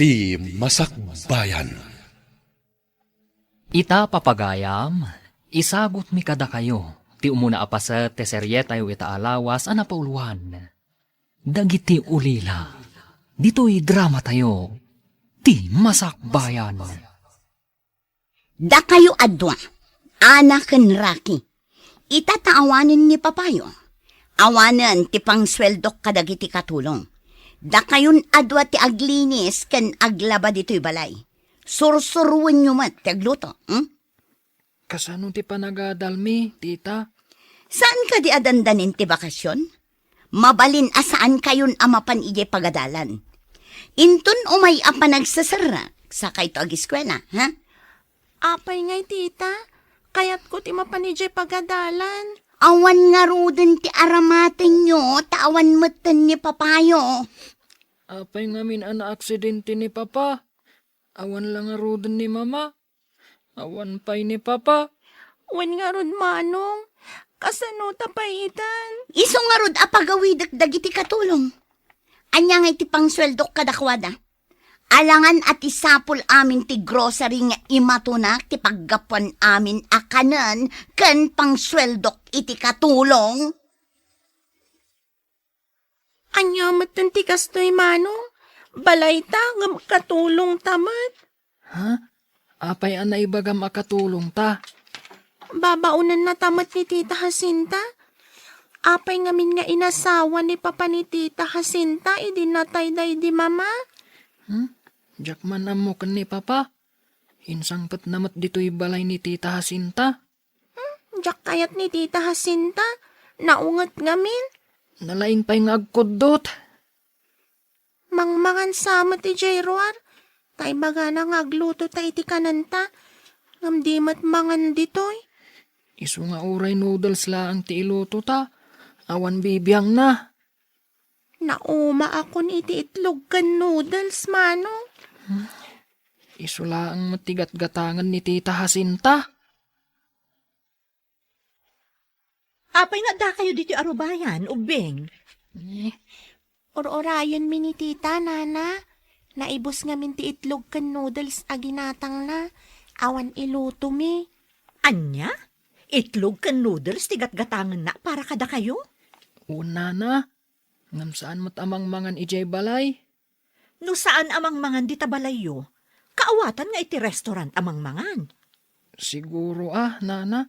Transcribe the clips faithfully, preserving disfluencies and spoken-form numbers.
Ti Masakbayan. Ita, papagayam, isagutmi kadakayo ti umuna a paset ti serietayo ita a lawas a napauluan, Dagiti Ulila. Ditoy dramatayo, Ti Masakbayan. Dakayo a dua, Ana ken Rocky. Ita ta awanen ni papayo. Awanen ti pangsueldok kadagiti katulong. Dakayon a dua ti aglinis ken aglaba ditoy balay. Sursuroenyo met ti agluto, hmm? Kasano ti panagadalmi, tita? Saan kadi a dandanin ti bakasyon? Mabalin a saankayon a mapan idiay pagadalan. Inton umay a panagseserrek, sakayto agiskuela, ha? Apay ngay, tita? Kayatko ti mapan idiay pagadalan. Awan ngaruden ti aramatenyo, ta awan metten ni papayo. Apay ngamin a naaksidente ni papa? Awan la ngaruden ni mama? Awan pay ni papa? Wen ngarud, manong, kasano ta pay itan? Isu ngarud a pagawidek dagiti katulong. Ania ngay ti pangsueldok kadakuada? Alangan a ti sapul amin ti grocery nga imatunak ti paggapuan amin a kanen ken pangsueldok iti katulong? Ania metten ti kastoy, manong? Balayta, ngem katulongta met. Ha? Apay a naibagam a katulongta? Babaonennata met ni Tita Jacinta. Apay ngamin nga inasawa ni papa ni Tita Jacinta idi natay daydi mama? Hmm? Diak man ammo ken ni papa. Insangpetna met ditoy balay ni Tita Jacinta. Hmm, diak kayat ni Tita Jacinta. Naunget ngamin. Nalaing pay nga agkuddot. Mangmangan sa met idiay ruar. Ta ibagana nga agluto ta iti kanenta. Ngem di met mangan ditoy. Isu nga uray noodles laeng ti iluto ta. Awan bibiangna. Naumaakon iti itlog ken noodles, manong. Hmm. Isu laeng met ti gatgatangen ni Tita Jacinta. Apay nga addakayo ditoy arubayan, ubbing? Eh. Ur-urayenmi ni Tita, Nana. Naibus ngamin ti itlog ken noodles a ginatangna. Awan ilutomi. Ania? Itlog ken noodles ti gatgatangenna para kadakayo? Wen, Nana. Ngem saan met a mangmangan idiay balay? No saan a mangmangan dita balayyo, kaawatan nga iti restaurant a mangmangan. Siguro a, Nana.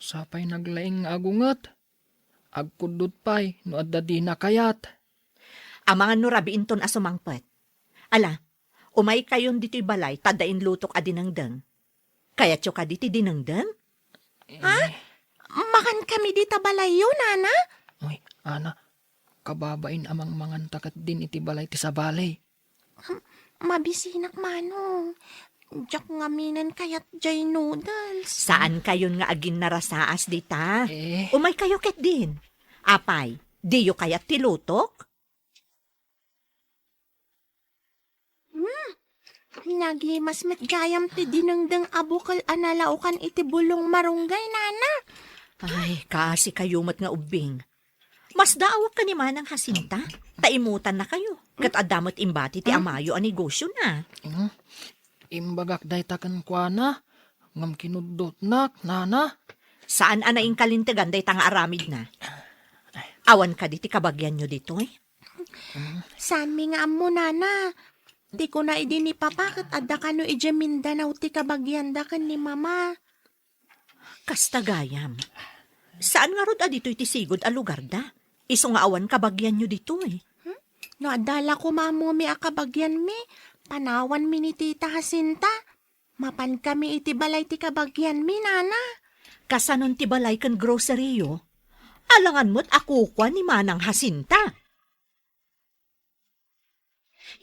Sapay naglaing nga agunget. Agkuddot pay no adda dina kayat. Amangan no rabiinton a sumangpet. Ala, umaykayon ditoy balay ta adda inlutok a dinengdeng. Kayatyo kadi ti dinengdeng? Ha? Eh. Mangankami dita balayyo, Nana? Uy, Ana, kababain a mangmanganta ketdin iti balay ti sabali. Hmm, mabisinak, manong. Diak ngaminen kayat jay noodles. Saankayon nga aginnarasaas dita? Eh. Umaykayo ketdin. Apay, diyo kayat ti lutok? Hmm. Nagimas met gayam ti dinengdeng a bukel a nalaokan iti bulong marunggay, Nana. Ay, kaasikayo met nga ubbing. Masdaawak ken ni Manang Jacinta, ta imutannakayo. Ket adda met imbati ti amayo a negosiona. Hmm. Imbagak dayta kenkuana, ngem kinuddotnak, Nana. Saan a naingkalintegan dayta nga aramidna. Awan kadi ti kabagianyo ditoy? Saanmi nga ammo, Nana. Ti kuna idi ni Papa ket adda kano idiay Mindanao ti kabagianda ken ni Mama. Kasta gayam. Saan ngarud a ditoy ti sigud a lugarda? Isu nga awan kabagianyo ditoy. Hmm? No adda la koma ammomi a kabagianmi, panawanmi ni Tita Jacinta. Mapankami iti balay ti kabagianmi, Nana. Kasanon ti balay ken grocery-yo? Alangan met a kukua ni Manang Jacinta.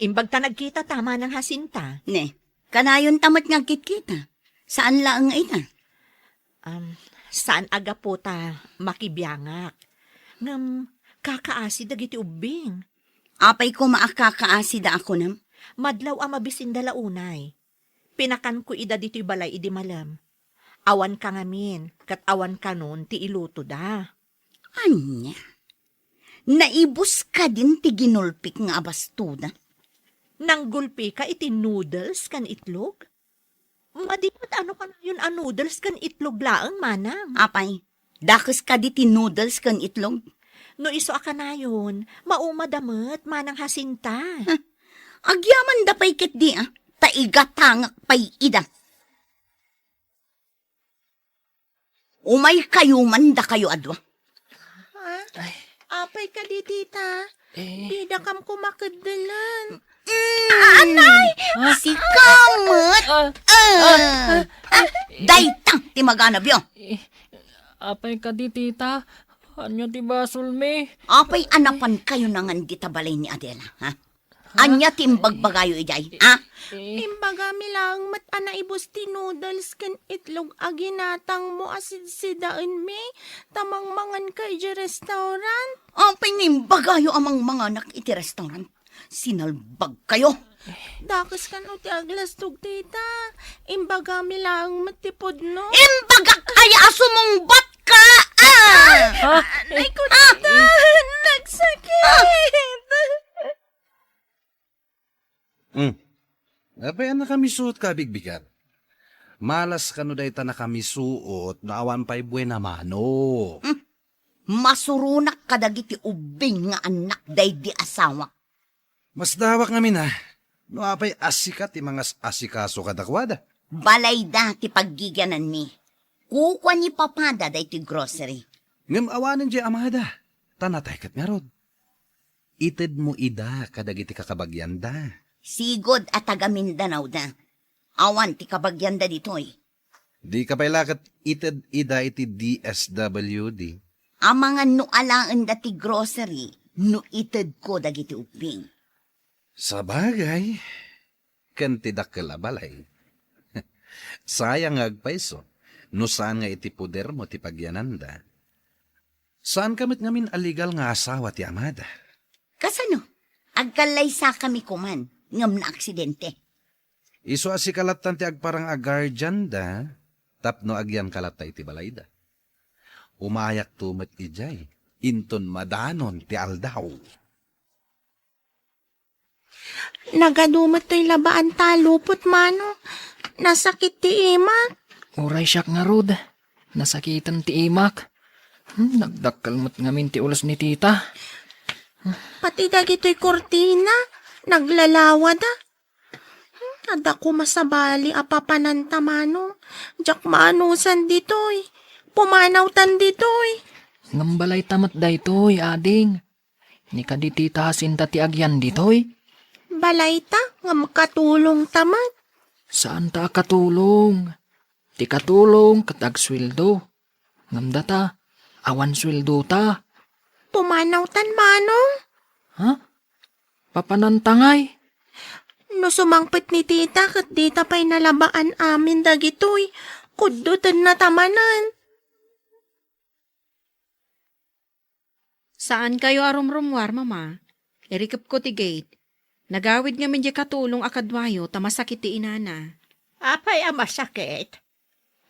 Imbag ta nagkita ta, Manang Jacinta. Ne, kanayon ta met nga agkitkita. Saan laeng ita? Um, saan a gapu ta makibiangak. Ngem, kakaasi dagiti ubbing. Apay koma a kakaasida a kunam? Madlaw a mabisinda la unay. Pinakanko ida ditoy balay idi malem. Awanka ngamin, ket awan kanon ti ilutoda. Ania? Naibus kadin ti ginulpik nga abastoda? Nanggulpika iti noodles ken itlog? Madi met no kanayon a noodles ken itlog laeng, manang. Apay, dakes kadi ti noodles ken itlog? No isu a kanayon, maumada met, Manang Jacinta. Huh. Agyamanda pay ketdi, a, ta igatangak pay ida. Umaykayo man dakayo a dua. Ha? Ay. Apay kadi, tita? Eh. Didakam koma keddelen. Mm. Anay! Ha? Sika met! Ah. Ah. Ah. Dayta ti maganabyo. Eh, apay kadi, tita? Ania ti basolmi? Apay a napankayo nangan dita balay ni Adela, ha? Ha? Ania ti imbagbagayo idiay, ha? Eh. Imbagami laeng met a naibus ti noodles ken itlog a ginatangmo a sidsidaenmi, ta mangmanganka idiay restaurant. Apay nga imbagayo a mangmanganak iti restaurant? Sinalbagkayo. Dakes kano ti aglastog, tita. Imbagami laeng met ti pudno. Imbagak aya a sumungbatka, ah! Ha? Ay, ko, tita, nagsakit. Hmm. Apay a nakamisuotka a bigbigar? Malas kano dayta nakamisuot no awan pay buena mano. Hmm. Masuronak kadagiti ubbing nga annak daydi asawak. Masdawak ngamin a, no apay a sika ti mangas-asikaso kadakuada. Balayda ti paggigiananmi. Kukua ni papada daytoy grocery. Ngem awanen diay amada, ta natay ket ngarud. Itedmo ida kadagiti kakabagianda. Sigud a taga Mindanao da. Awan ti kabagianda ditoy. Dika pay la ket ited ida iti D S W D. Amangan no alaenda ti grocery no itedko dagiti ubbing. Sabagay, ken ti dakkel a balay. Sayang nga agpayso no saan nga iti podermo ti pagiananda. Saanka met ngamin a legal nga asawa ti amada. Kasano? Agkallaysakami koman, ngem naaksidente. Isu a sika lattan ti agparang a guardian da, tapno agyanka latta iti balayda. Umayakto met idiay, inton madanon ti aldaw. Nagadu met toy labaan ta lupot, mano. Nasakit ti imak. Uray siak ngarud, nasakiten ti imak. Hmm, nagdakkel met ngamin ti ulos ni tita. Pati dagitoy kurtina, naglalawada. Hmm, adda koma sabali a papananta, mano. Diak maanusan ditoy. Pumanawtan ditoy. Ngem balayta met daytoy, ading. Ni kadi tita Jacinta ti agyan ditoy? Balayta, ngem katulongta met. Saanta a katulong. Ti katulong ket agsueldo. Ngem data, awan sueldota. Pumanawtan, manong. Ha? Papananta ngay? No sumangpet ni tita ket dita pay nalabaan amin dagitoy, kuddutennata manen. Saankayo a rumrummuar, Mama. Irikepko ti gate. Nagawid ngamin diay katulong a kaduayo ta masakit ti inana. Apay a masakit?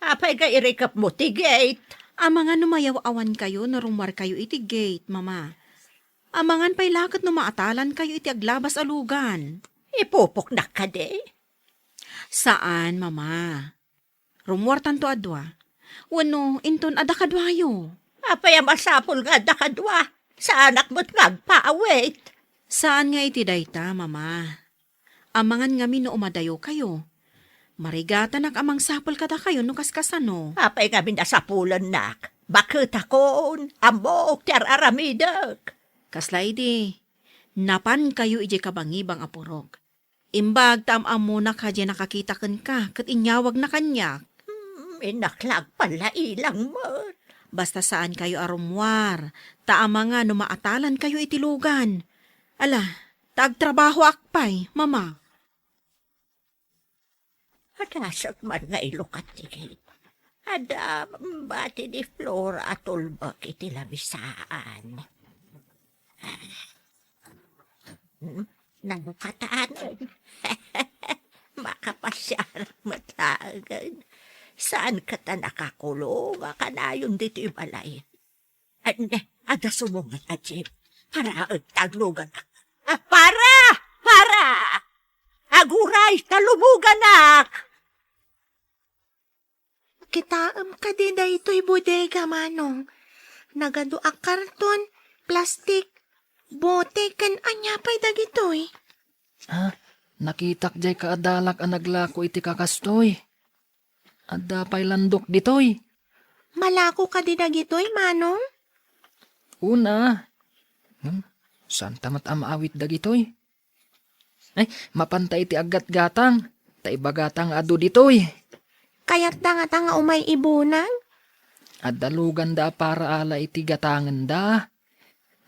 Apay nga irikepmo ti gate? Amangan no mayaw-awankayo no rummuarkayo iti gate, Mama. Amangan pay la ket no maatalankayo iti aglabas a lugan. Ipupoknak kadi? Saan, Mama. Rummuartanto a dua. Wenno, inton adda kaduayo. Apay a masapul nga adda kadua? Saanak met nga agpaawit. Saan nga iti dayta, Mama. Amangan ngamin no umadayokayo. Marigatanak a mangsapul kadakayo no kaskasano. Apay ngamin a sapulennak? Baketakon, ammok ti ar-aramidek. Kasla idi, napankayo idiay kabangibang a purok. Imbag ta am-ammonak a diay nakakita kenka ket inyawagna kaniak. Hmm, innak la agpallailang met. Basta saankayo a rummuar, ta amangan no maatalankayo iti lugan. Ala, ta agtrabahoak pay, Mama. Adasek man nga ilukat ti gate. Adda bati ni Flora a tulbek iti lamisaan. Hmm, nalukatanen. Makapasiarak met laengen. Saan ket a nakakulong a kanayon ditoy balay? Ay, ne, adda sumungat a jeep. Para agtaglugan. Ah, para! Para! ay kaluboganak. Kitaem kadi daytoy bodega, Manong? Nagadu a karton, plastik, bote, ken ania pay dagitoy? Ah, nakitak jay kaadalak a naglako iti kakastoy. Adda pay landok ditoy. Malako kadi dagitoy, Manong? Una. Hmm, saan ta met a maawit dagitoy? Ay, mapanta iti aggatgatang. Ta ibagata nga adu ditoy. Kayatda ngata nga umay ibunag? Adda luganda a para ala iti gatangenda.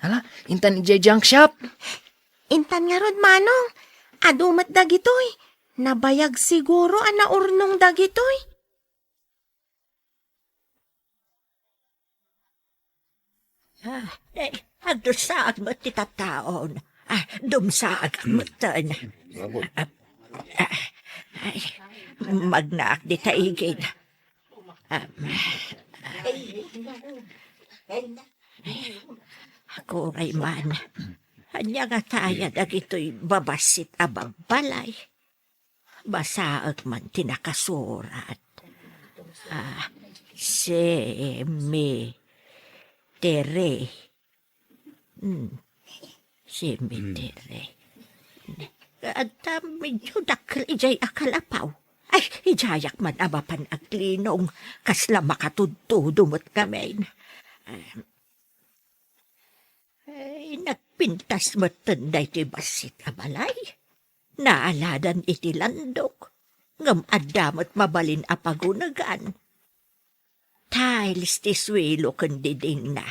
Hala, intan idiay junk shop. Intan ngarud, Manong. Adu met dagitoy. Nabayag siguro a naurnong dagitoy. Ah, eh, agdusaag met ti tattaon. Ah, dumsaag metten. Ah, ah, ay, magnaak dita igid. Ah, ay, akuray man. Ania ngata aya dagitoy babassit a babbalay? Basaek man ti nakasurat. Ah, cemetery. Hmm. Cemetery. Adda medyo dakkel idiay a kalapaw. Ay, idiayak man a mapan aglinong. Kasla makatudtudo met ngamin. Ah, Ay, nagpintas metten daytoy bassit a balay. Naaladan iti landok, ngem adda met mabalin a pagunegan. Tiles ti suelo ken didingna.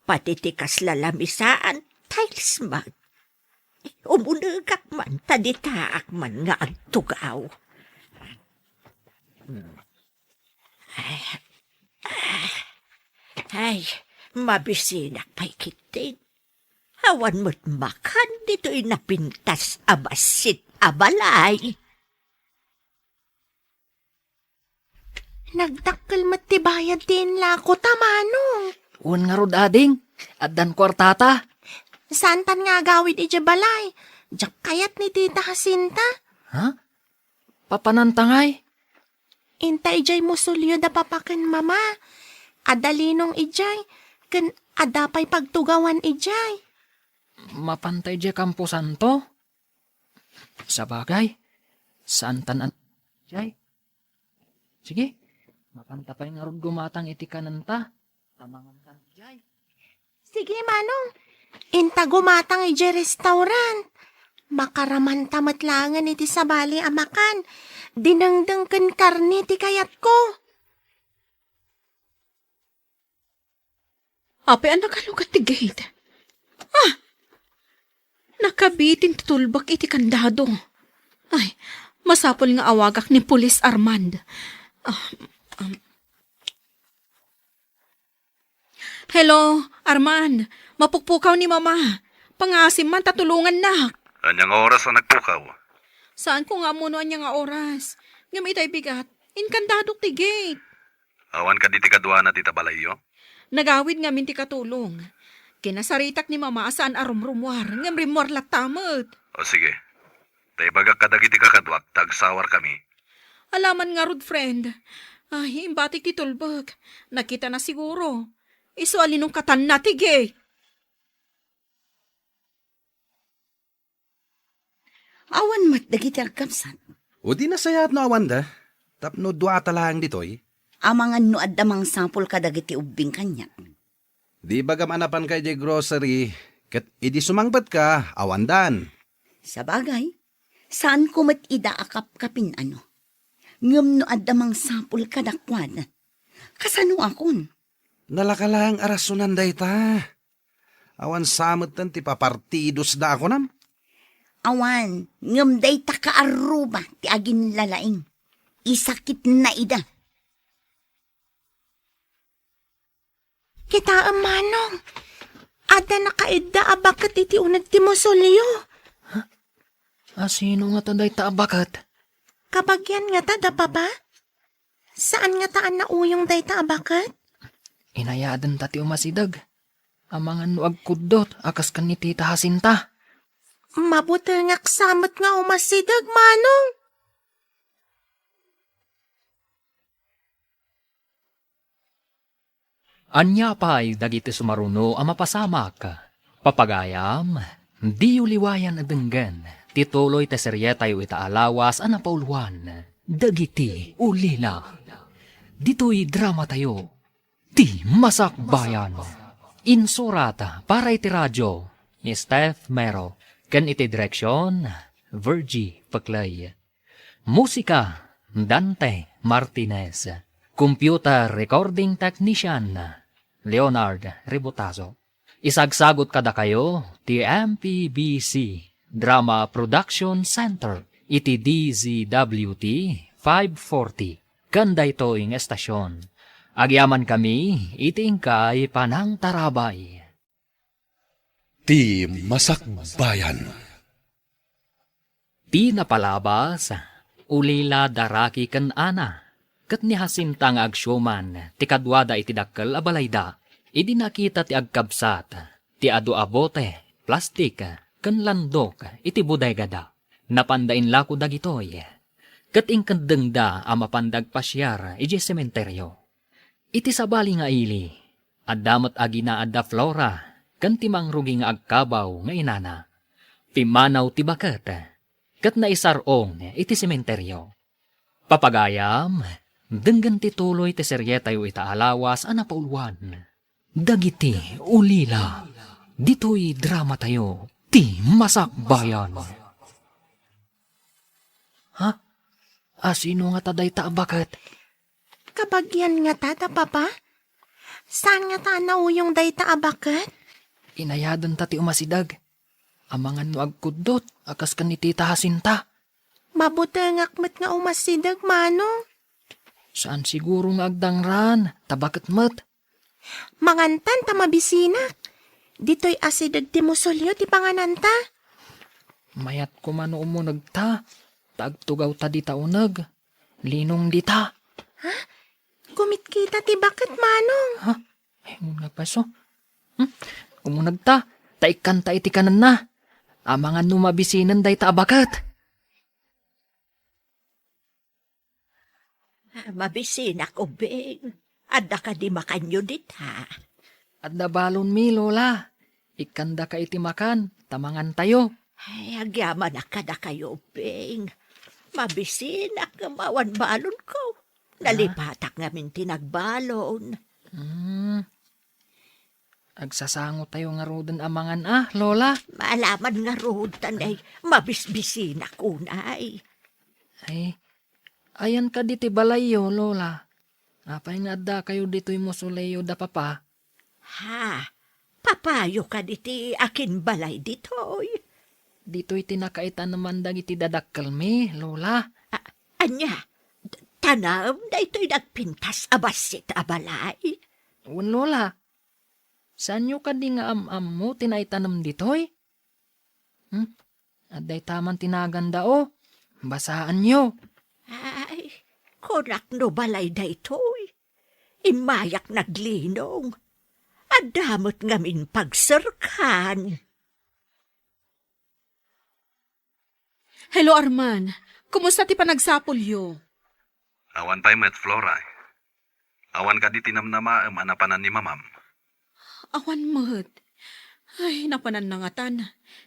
Pati ti kasla lamisaan, tiles met. Umunegak man, ta ditaak man nga agtugaw. Ay, mabisinak pay ketdin. Awan met makan ditoy napintas a bassit a balay. Nagdakkel met ti bayad ti inlako ta, Manong. Wen ngarud, ading. Addan kuartata. Saantan nga agawid idiay balay. Diak kayat ni Tita Jacinta. Ha? Papananta ngay? Inta idiay musolyo da papa ken mama. Adda linong idiay, ken adda pay pagtugawan idiay. Mapanta idiay kamposanto? Sabagay, saantan an-, idiay. Sige, mapanta pay ngarud gumatang iti kanenta. Tamangan kan jay. Sige, Manong. Inta gumatang idiay restaurant. Makaramanta met laengen iti sabali a makan. Dinengdeng ken karne ti kayatko. Apay a nakalugat ti gate? Ah! Nakabitin ti tulbek iti kandado. Ay, masapul nga awagak ni Pulis Armand. Ah, um, Hello, Armand. Mapukpukaw ni Mama. Pangaasim man ta tulongannak. Ania nga oras a nagpukaw? Saanko nga ammo no ania nga oras. Ngem itay bigat, inkandadok ti gate. Awan kadi ti kaduana dita balayyo? Nagawid ngamin ti katulong. Kinasaritak ni Mama a saan a rumrumuar, ngem rimmuar latta met. O sige. Ta ibagak kadagiti kakaduak ta agsawarkami. Alaman ngarud, friend. Ay, imbatik ti tulbek. Nakitana siguro. Isu a linungkatanna ti gate. Awan met dagiti agkabsat. O di nasayaat no awanda, tapno duata laeng ditoy. Amangan no adda mangsapul kadagiti ubbing kaniak. Di bagam a napanka idiay grocery, ket idi sumangpetka, awandan. Sabagay, saanko met ida a kapkapin, ano. Ngem no adda mangsapul kadakuada, kasanoakon? Nalaka laeng a rasonan dayta. Awan sa metten ti papartidosda a kunam? Awan, ngem dayta kaarruba ti aginlalaing. Isakitna ida. Kitaem, Manong. Adda nakaidda a baket iti uneg ti musolyo. A sino ngata dayta a baket? Kabagian ngata da Papa? Saan ngata a nauyong dayta a baket? Inayadenta ti umasideg. Amangan no agkuddot a kas ken ni Tita Jacinta. Mabutengak sa met nga umasideg, Manong. Ania pay dagiti sumaruno a mapasamak? Papagayam, diyo liwayan a denggen ti tuloy ti serietayo ita a lawas a napauluan, dagiti ulila. Ditoy dramatayo, Ti Masakbayan. Insurat para iti radio ni Steph Mero ken iti direksion, Virgie Peclay. Musika, Dante Martinez. Computer recording technician, Leonard Rebotazo. Isagsagot kadakayo ti M P B C Drama Production Center iti D Z W T five forty ken daytoy nga estasion. Agyamankami iti inkay panangtarabay. Ti Masakbayan. Ti napalabas, ulila da Rocky ken Ana, ket ni Jacinta nga agsiuman ti kaduada iti dakkel a balayda, idi nakita ti agkabsat ti adu a bote, plastik, ken landok iti bodegada. Napanda inlako dagitoy, ket inkeddengda a mapanda agpasiar idiay sementerio. Iti sabali nga ili, adda met aginaad da Flora ken ti mangrugi nga agkabaw nga inana. Pimmanaw ti baket ket naisar-ong iti sementerio. Papagayam, denggen ti tuloy ti serietayo ita a lawas a napauluan. Dagiti ulila, ditoy dramatayo, Ti Masakbayan. Ha? Asino ngata dayta a baket? Kabagian ngata da, Papa? Saan ngata a nauyong dayta a baket? Inayadenta ti umasideg. Amangan no agkuddot a kas ken ni Tita Jacinta. Mabutengak met nga umasideg, Manong. Saan siguro nga agdangran, ta baket met. Mangantan ta mabisinak. Ditoy asideg ti musolyo ti pangananta. Mayat koma no umunegta, ta agtugawta dita uneg. Linong dita. Ha? Gumitkita ti baket, Manong. Ha? Ay, nga paso. Hmm? Umunegta, ta ikkanta iti kanenna. Amangan no mabisinen dayta a baket. Mabisinak, Ubing. Adda kadi makanyo dita? Adda balonmi, Lola. Ikkandaka iti makan, ta mangantayo. Ay, agyamanak kadakayo, Ubing. Mabisinak ngem awan balonko. Nalipatak ngamin ti nagbalon. Hmm. Agsasangotayo ngaruden a mangan a, Lola? Maalaman ngarud, ta nay, mabisbisinak unay. Ay, ayan kadi ti balayyo, Lola? Apay nga addakayo ditoy musolyo da Papa? Ha? Papayo kadi ti akinbalay ditoy? Ditoy ti nakaitaneman dagiti dadakkelmi, Lola. A-, ania? Tanem daytoy nagpintas a bassit a balay? Wen, Lola. Saanyo kadi nga am-ammo ti naitanem ditoy? Hmm? Adda itaman ti naganda, o. Basaanyo. Ay, kunak no balay daytoy. Immayak naglinong. Adda met ngamin pagserkan. Hello, Arman. Kumusta ti panagsapulyo? Awan pay met, Flora. Awan kadi ti namnamaem a napanan ni Mamam? Awan met. Ay, napanan nangatan.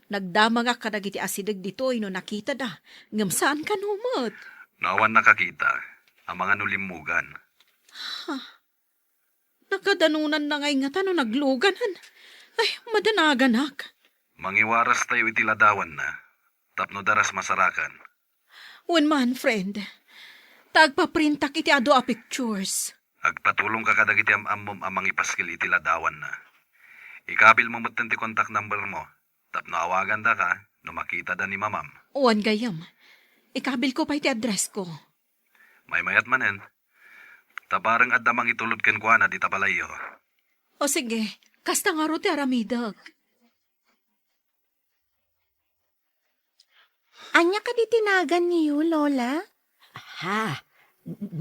Nagdamagak kadagiti asideg ditoy no nakitada, ngem saan kano met. No awan nakakita, amangan no limmugan. Ha? Nakadanonanna ngay ngata no nagluganan. Ay, madanaganak. Mangiwarastayo iti ladawanna, tapno daras masarakan. Wen man, friend. Ta agpaprintak iti adu a pictures. Agpatulongka kadagiti am-ammom a mangipaskil iti ladawanna. Ikabilmo metten ti contact number mo, tapno awagandaka no makitada ni Mamam. Wen gayyem. Ikabilko pay ti addressko. Maymayat manen. Ta bareng adda mangitulod kenkuana dita balayyo. O sige, kasta ngarud ti aramidek. Ania kadi ti naganyo, Lola? Ha,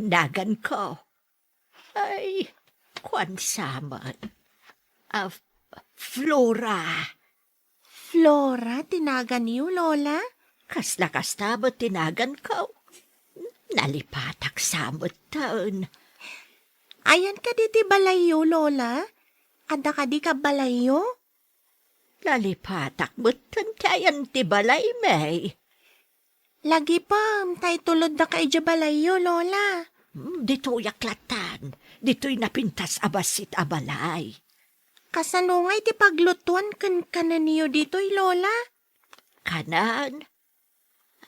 naganko. Ay, kuan sa man. Ah, Flora. Flora ti naganyo, Lola? Kasla kasta met ti naganko. Nalipatak sa metten. Ayan kadi ti balayyo, Lola? Adda kadi kabbalayyo? Nalipatak metten ti ayan ti balay, May. Lagipem, ta itulodda ka idiay balayyo, Lola. Hmm, ditoyak lattan. Ditoy napintas a bassit a balay. Kasano ngay ti paglutuan ken kanenyo ditoy, Lola? Kanen?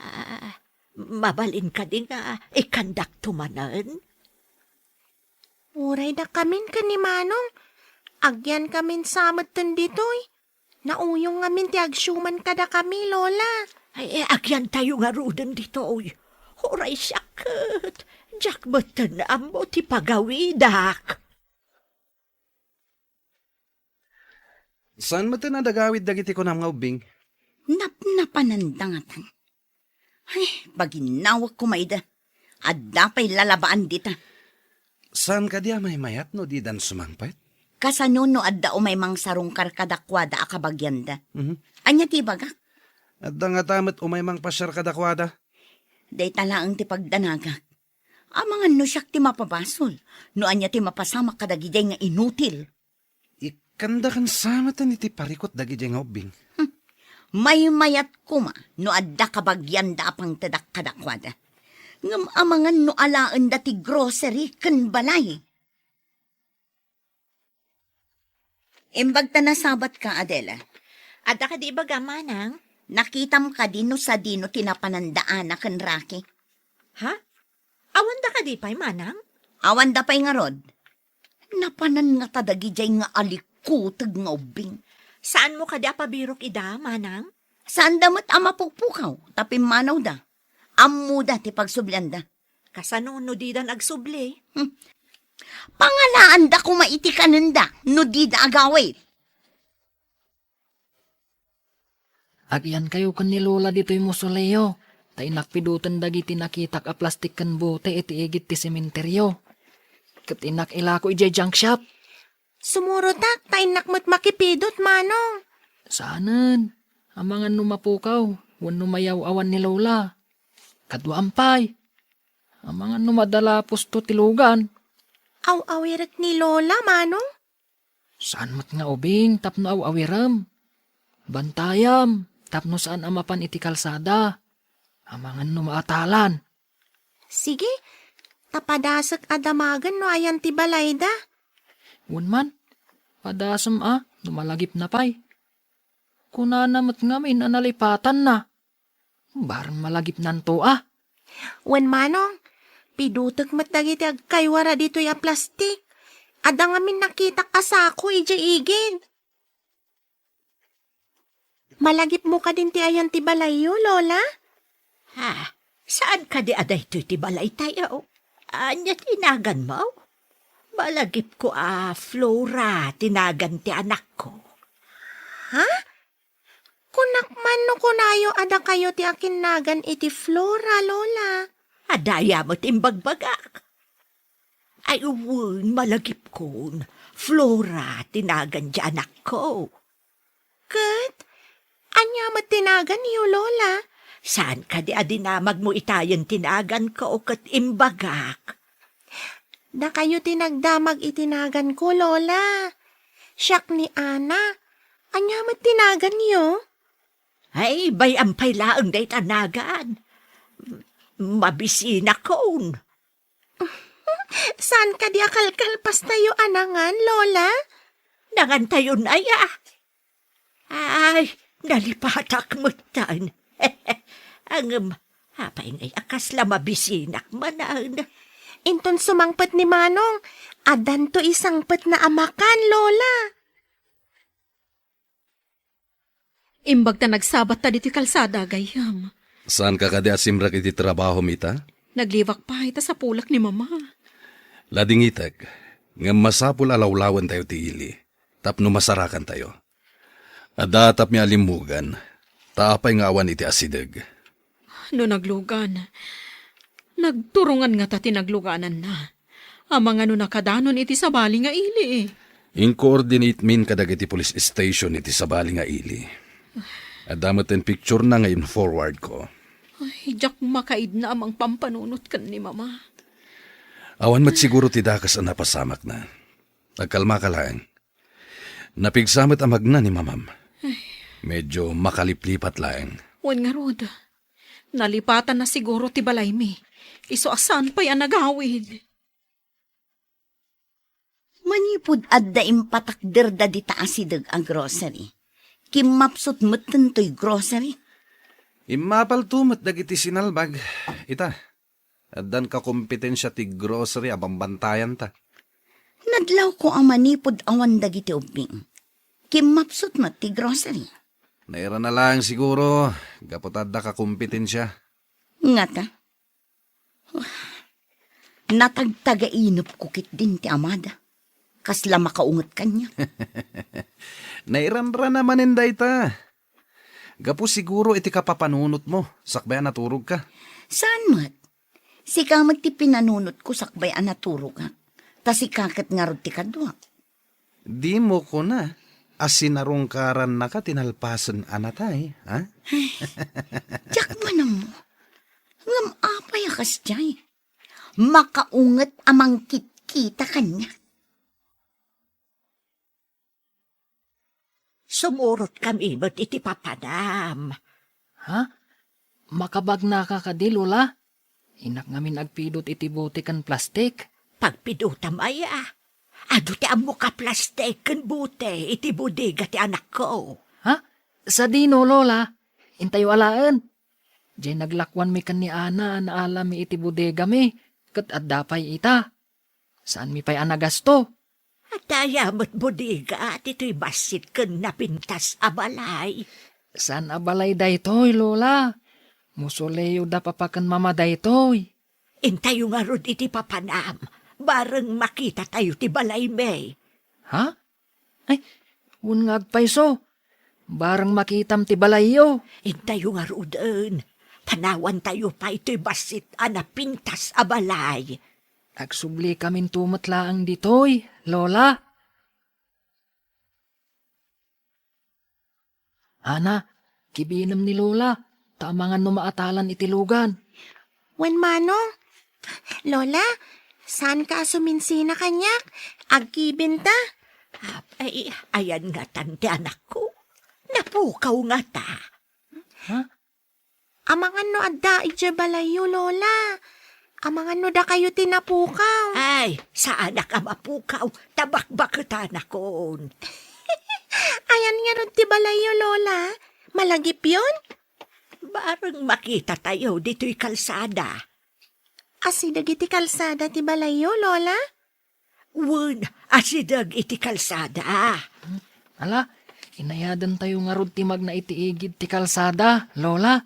Ah, mabalin kadi nga ikkandakto manen? Uray dakamin ken ni Manong, agyankamin sa metten ditoy. Nauyong ngamin ti agsiuman kadakami, Lola. Ay, eh, agyantayo ngaruden ditoy. Uray siak ket, diak metten ammo ti pagawidak. Saan metten a nagawid dagiti kunam nga ubbing? Napnapananda ngatan. Ay, paginnawek koma ida. Adda pay lalabaan dita. Saan kadi a maymayat no didan sumangpet? Kasano no adda umay mangsarungkar kadakuada a kabagianda? Mhm. Ania ti ibagak? Adda ngata met umay mangpasiar kadakuada. Dayta laeng ti pagdanagak. Amangan no siak ti mapabasol, no ania ti mapasamak kadagidiay nga inutil. Ikkandakan sa metten iti parikut dagidiay nga ubbing. Hmm. Maymayat koma no adda kabagianda a pangtedak kadakuada. Ngem amangan no alaenda ti grocery ken balay. Imbag ta nasabatka, Adela. Adda kadi ibaga, Manang? Nakitam kadi no sadino ti napananda Ana ken Rocky? Ha? Awanda kadi pay, Manang? Awanda pay ngarud. Napanan ngata dagidiay nga alikuteg nga ubbing. Saanmo kadi a pabirok ida, Manang? Saanda met a mapukpukaw, ta pimmanawda. Ammoda ti pagsublianda. Kasano no didan agsubli? Hmm. Pangalaanda koma iti kanenda no dida agawid. Agyankayo ken ni Lola ditoy mausoleo, ta innak piduten dagiti nakitak a plastik ken bote iti igid ti sementerio. Ket innak ilako idiay junk shop. Sumurotak, ta innak met makipidut, Manong. Saanen, amangan no mapukaw, wenno mayaw-awan ni Lola. Kaduaam pay, amangan no madala pusto ti lugan. Aw-awirek ni Lola, Manong? Saan met nga ubing tapno aw-awirem. Bantayam tapno saan a mapan iti kalsada. Amangan no maatalan. Sige, ta padasek a damagen no ayan ti balayda. Wen man, padasem a no malagipna pay. Kunana met ngamin a nalipatanna. Barang malagipnanto a. Wen Manong, pidutek met dagiti agkaywara ditoy a plastik. Adda ngamin nakitak a sako idiay igid. Malagipmo kadin ti ayan ti balayyo, Lola? Ha? Saan kadi a daytoy ti balaytayo? Ania ti naganmo? Malagipko a Flora ti nagan ti anakko. Ha? Kunak man no kunayo a dakayo ti akinnagan iti Flora, Lola. Adda aya met imbagbagak? Ay, wen, malagipkon. Flora ti nagan ti anakko. Ket, ania met ti naganyo, Lola? Saan kadi a dinamagmo itayen ti naganko ket imbagak? Dakayo ti nagdamag iti naganko, Lola. Siak ni Ana. Ania met ti naganyo? Ay, bay-am pay laeng dayta nagan. Mabisinakon. Saan kadi a kalkalpastayo a nangan, Lola? Nangantayon aya? Ay, nalipatak metten. Ngem, apay ngay a kasla mabisinak manen? Inton sumangpet ni Manong, addanto isangpetna a makan, Lola. Imbag ta nagsabatta ditoy kalsada, gayyem. Saanka kadi a simrek iti trabahom ita? Nagliwak pay ta sapulak ni Mama. Ladingitek, ngem masapul a lawlawentayo ti ili, tapno masarakantayo. Adda tapmi a limmugan, ta apay nga awan iti asideg? No naglugan, nagturongan ngata ti naglugananna. Amangan no nakadanon iti sabali nga ili. Inkoordinate min kadagiti police station iti sabali nga ili. Adda met ti picture na nga in-forward ko. Ay, diak makaidna a mangpampanunot ken ni Mama. Awan met siguro ti dakes a napasamakna. Agkalmaka laeng. Napigsa met a magna ni mamam. Medyo makaliplipat laeng. Wen ngarud, nalipatanna siguro ti balaymi. Isu a saan pay a nagawid. Manipud adda impatakderda dita asideg a grocery, kimmapsut metten toy grocery. Immapalto met dagiti sinalbag. Ita, addan kakompetensia ti grocery a bambantayanta. Nadlawko a manipud awan dagiti ubbing, kimmapsut met ti grocery. Nairana laeng siguro, gapu ta adda kakompetensia. Ngata? Natagtagainepko ketdin ti amada. Kasla makaunget kaniak. Nairanrana manen dayta. Gapu siguro iti kapapanunotmo, sakbay a naturogka. Saan met? Sika met ti pinanunotko sakbay a naturogak. Ta sika ket ngarud ti kaduak. Dimo kuna a sinarungkarannaka ti nalpasen a natay, ha? Diak man ammo. Ngem apay a kasdiay? Makaunget a mangkitkita kaniak. Sumurotkami met iti papanam. Ha? Makabagnaka kadi, Lola? Innak ngamin agpidut iti bote ken plastik. Pagpidutam aya? Adu ti ammok a plastik ken bote iti bodega ti anakko. Ha? Sadino, Lola? Intayo alaen. Diay naglakuanmi ken ni Ana a naalami iti bodegami, ket adda pay ita. Saanmi pay a nagasto. Adda aya met bodega ditoy bassit ken napintas a balay? Saan a balay daytoy, Lola. Musoleo da papa ken mama daytoy. Intayo ngarud iti papanam. Bareng makitatayo ti balaymi. Ha? Ay, wen nga agpayso. Bareng makitam ti balayyo. Intayo ngaruden. Panawantayo pay toy bassit a napintas a balay. Agsubli kaminto met laeng ditoy, Lola. Ana, kibinem ni Lola, ta amangan no maatalan iti lugan. Wen manong, Lola, saanka a suminsina kaniak? Agkibinta. Ay, ayan ngatan ti anakko. Napukaw ngata. Ha? Amangan no adda idiay balayyo, Lola. Amangan no dakayo ti napukaw. Ay, saanak a mapukaw, ta bakbaketanakon. Ayan ngarud ti balayyo, Lola. Malagipyon? Bareng makitatayo ditoy kalsada. Asideg iti kalsada ti balayyo, Lola? Wen, asideg iti kalsada. Ala, inayadentayo ngarud ti magna iti igid ti kalsada, Lola.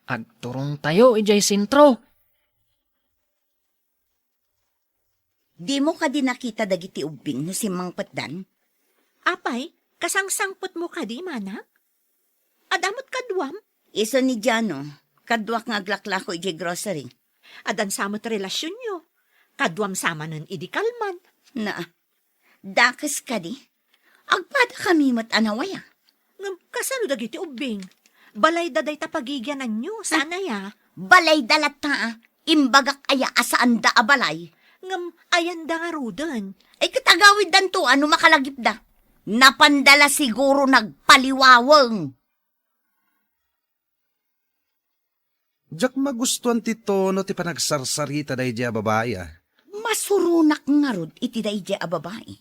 Agturongtayo idiay sentro. Dimo kadi nakita dagiti ubbing no simmangpetdan? Apay, kasangsangpetmo kadi, manang? Adda met kaduam? Isu ni Jano, kaduak nga aglaklako idiay grocery. Addan sa met relasionyo. Kaduam sa manen idi kalman. Naa, dakes kadi? Agpadakami met a nawaya. Ngem kasano dagiti ubbing? Balayda dayta pagigiananyo, saan aya? Balayda latta, a. Imbagak aya a saanda a balay? Ngem ayanda ngaruden? Ay, ket agawiddanto a no makalagipda. Napanda la siguro nagpaliwaweng. Diak magustuan ti tono ti panagsarsarita daydiay a babai, a. Masuronak ngarud iti daydiay a babai.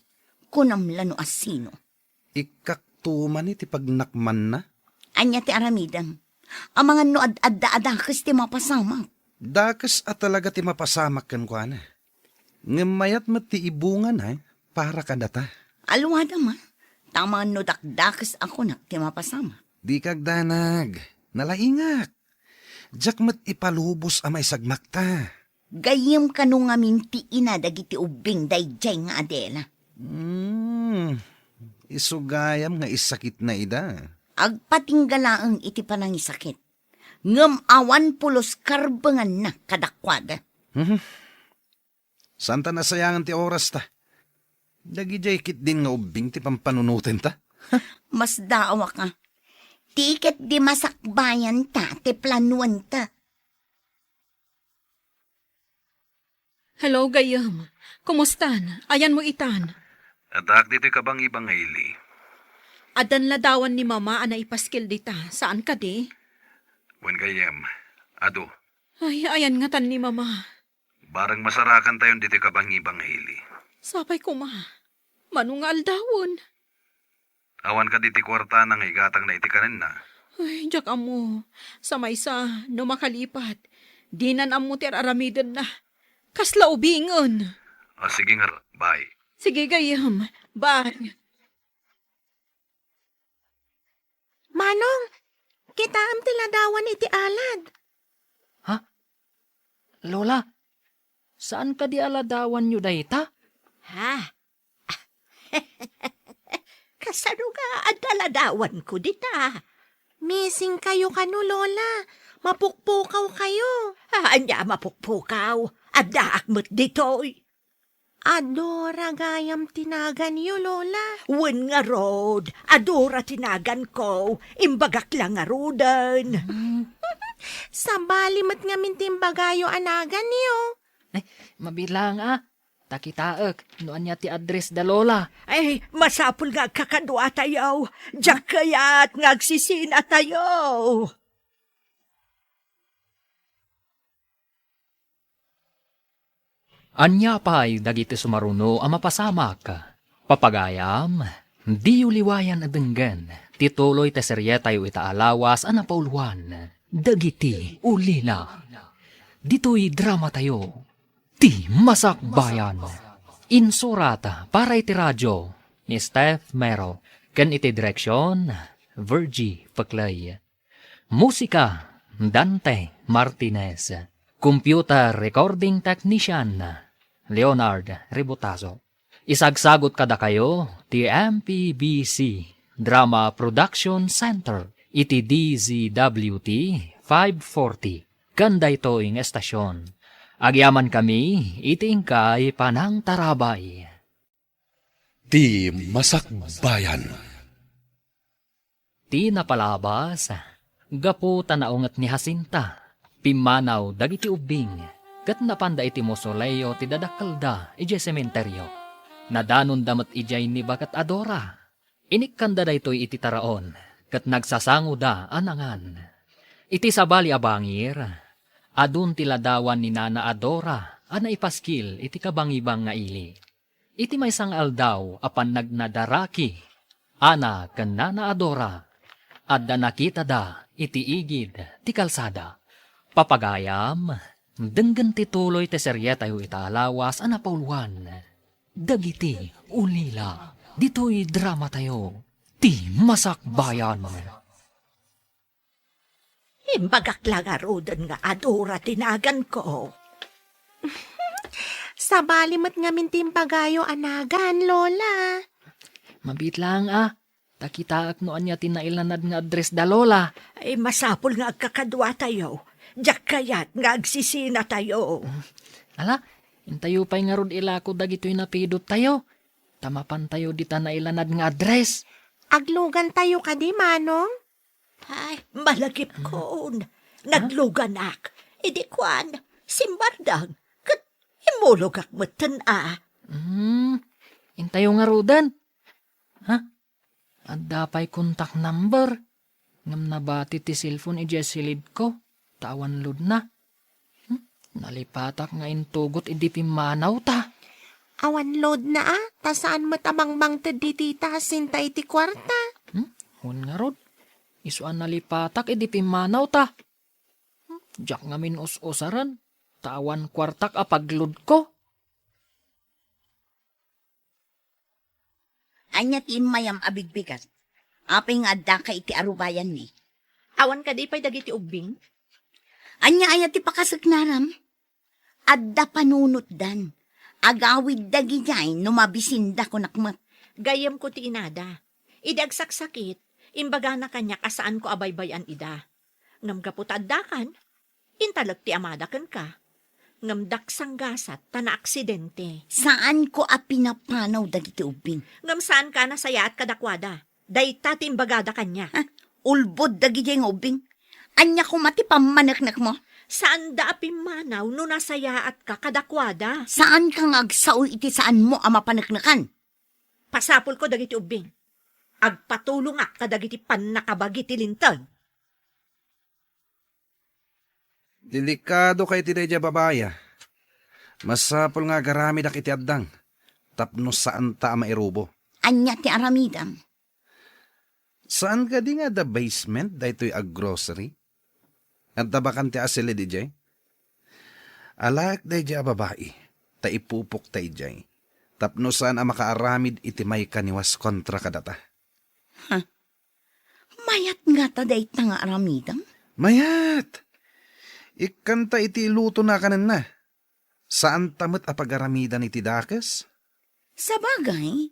Kunam la no asino. Ikkak tuman iti pagnakmanna. Ania ti aramidem? Amangan no ad-adda a dakes ti mapasamak. Dakes a talaga ti mapasamak kenkuana. Ngem mayat met ti ibungana para kadata. Alwada ma, ta amangan no dakdakes a kunak ti mapasamak. Dika agdanag, nalaingak. Diak met ipalubos a maisagmakta. Gayyem kano ngamin ti ina dagiti ubbing daydiay nga Adela. Hmm, isu gayam nga isakitna ida. Agpatingga laeng iti panangisakit. Ngem awan pulos karbenganna kadakuada. Mhm. Saanta nasayangan ti orasta. Dagidiay ketdin nga ubbing ti pampanunotenta. Masdaawak a. Ti ketdi masakbayanta ti planuanta. Hello, gayyem. Kumustan? Ayanmo itan? Addaak ditoy kabangiba nga ili. Addan ladawan ni Mama a naipaskil dita, saan kadi? Wen, gayyem, adu. Ay, ayan ngatan ni Mama. Barang masarakantayon ditoy kabangiba nga ili. Sapay koma. Mano nga aldawen? Awan kadi ti kuartana nga igatangna iti kanenna? Ay, diak ammo. Sa maysa, no makalipat, dinan ammo ti ar-aramidenna. Kasla ubingen. O, sige ngarud, bye. Sige, gayyem. Bye. Manong, kitaem ti ladawan iti alad. Ha? Lola, saan kadi a ladawanyo dayta? Ha? Kasano nga adda ladawanko dita? Missing kayo kano, Lola. Mapukpukaw kayo. Ah, ania mapukpukaw? Addaak met ditoy. Adora gayam ti naganyo, Lola. Wen ngarud, Adora ti naganko. Imbagak la ngaruden. Hmm. Sabali met ngamin ti imbagayo a naganyo. Ay, mabilang a. Ta kitaek no ania ti address da Lola. Ay, masapul nga agkakaduatayo. Diak kayat nga agsisinatayo. Ania pay dagiti sumaruno a mapasamak? Papagayam, diyo liwayan a denggen ti tuloy ti serietayo ita a lawas a napauluan, Dagiti Ulila. Ditoy dramatayo, Ti Masakbayan. Insurat para iti radio ni Steph Mero ken iti direksyon, Virgie Peclay. Musika, Dante Martinez. Computer recording technician, Leonard Rebotazo. Isagsagut kadakayo ti M P B C Drama Production Center iti D Z W T five forty ken daytoy nga estasion. Agyamankami iti inkay panangtarabay. Ti Masakbayan. Ti napalabas, gapu ta naunget ni Jacinta, pimmanaw dagiti ubbing, ket napanda iti mausoleo ti dadakkelda idiay sementerio. Nadanonda met idiay ni Baket Adora. Inikkanda daytoy iti taraon, ket nagsasangoda a nangan. Iti sabali a bangir, adun ti ladawan ni Nana Adora a naipaskil iti kabangibang nga ili. Iti maysa nga aldaw a pannagnadaraki, Ana ken Nana Adora, adda nakitada iti igid ti kalsada. Papagayam, denggen ti tuloy ti serietayo ita a lawas a napauluan. Dagiti Ulila, ditoy dramatayo, Ti Masakbayan. Imbagak la ngaruden nga Adora ti naganko. Sabali met ngamin ti imbagayo a nagan, Lola. Mabiit laeng a, ta kitaek no ania ti nailanad nga address da Lola. Ay, masapul nga agkakaduatayo. Diak kayat nga agsisinatayo. Ala, intayo pay ngarud ilako dagitoy napidottayo. Ta mapantayo dita nailanad nga address. Aglugantayo kadi, Manong? Ay, malagipkon. Nagluganak. Idi kuan, simbardang. Ket immulogak metten a. Hmm, intayo ngaruden. Ha? Adda pay contact number. Ngem nabati ti cellphone idiay silidko. Ta awan loadna. Hmm? Nalipatak nga intugot idi pimmanawta. Awan loadna a, ta saan met a bangbangted dita Jacinta iti kuarta. Hmm? Wen ngarud, isu a nalipatak idi pimmanawta. Hmm? Diak ngamin us-usaren, ta awan kuartak a pagloadko. Ania ti immayam a bigbigat? Apay nga addaka iti arubayanmi? Awan kadi pay dagiti ubbing? Ania aya ti pakasuknaram? Adda panunotdan. Agawid dagidiay no mabisinda kunak met. Gayyemko ti inada. Idi agsaksakit, imbagana kaniak a saanko a baybay-an ida. Ngem gapu ta addakan, intalek ti amada kenka. Ngem daksanggasat ta naaksidente. Saanko a pinapanaw dagiti ubbing. Ngem saanka a nasayaat kadakuada. Dayta ti imbagada kaniak. Ha? Ulbod dagidiay nga ubbing. Ania koma ti pammaneknekmo? Saanda a pimmanaw no nasayaatka kadakuada. Saanka nga agsao iti saanmo a mapaneknekan. Pasapulko dagiti ubbing. Agpatulongak kadagiti pannakabagi ti Linteg. Delikadoka iti daydiay a babai, a. Masapul nga agaramidak iti addang tapno saanta a mairubo. Ania ti aramidem? Saan kadi nga adda basement daytoy a grocery? Adda bakante a silid idiay? Alaek daydiay a babai, ta ipupokta idiay, tapno saan a makaaramid iti maikaniwas kontra kadata. Ha? Mayat ngata dayta nga aramidem? Mayat! Ikkanta iti ilutona a kanenna. Saanta met a pagaramidan iti dakes? Sabagay,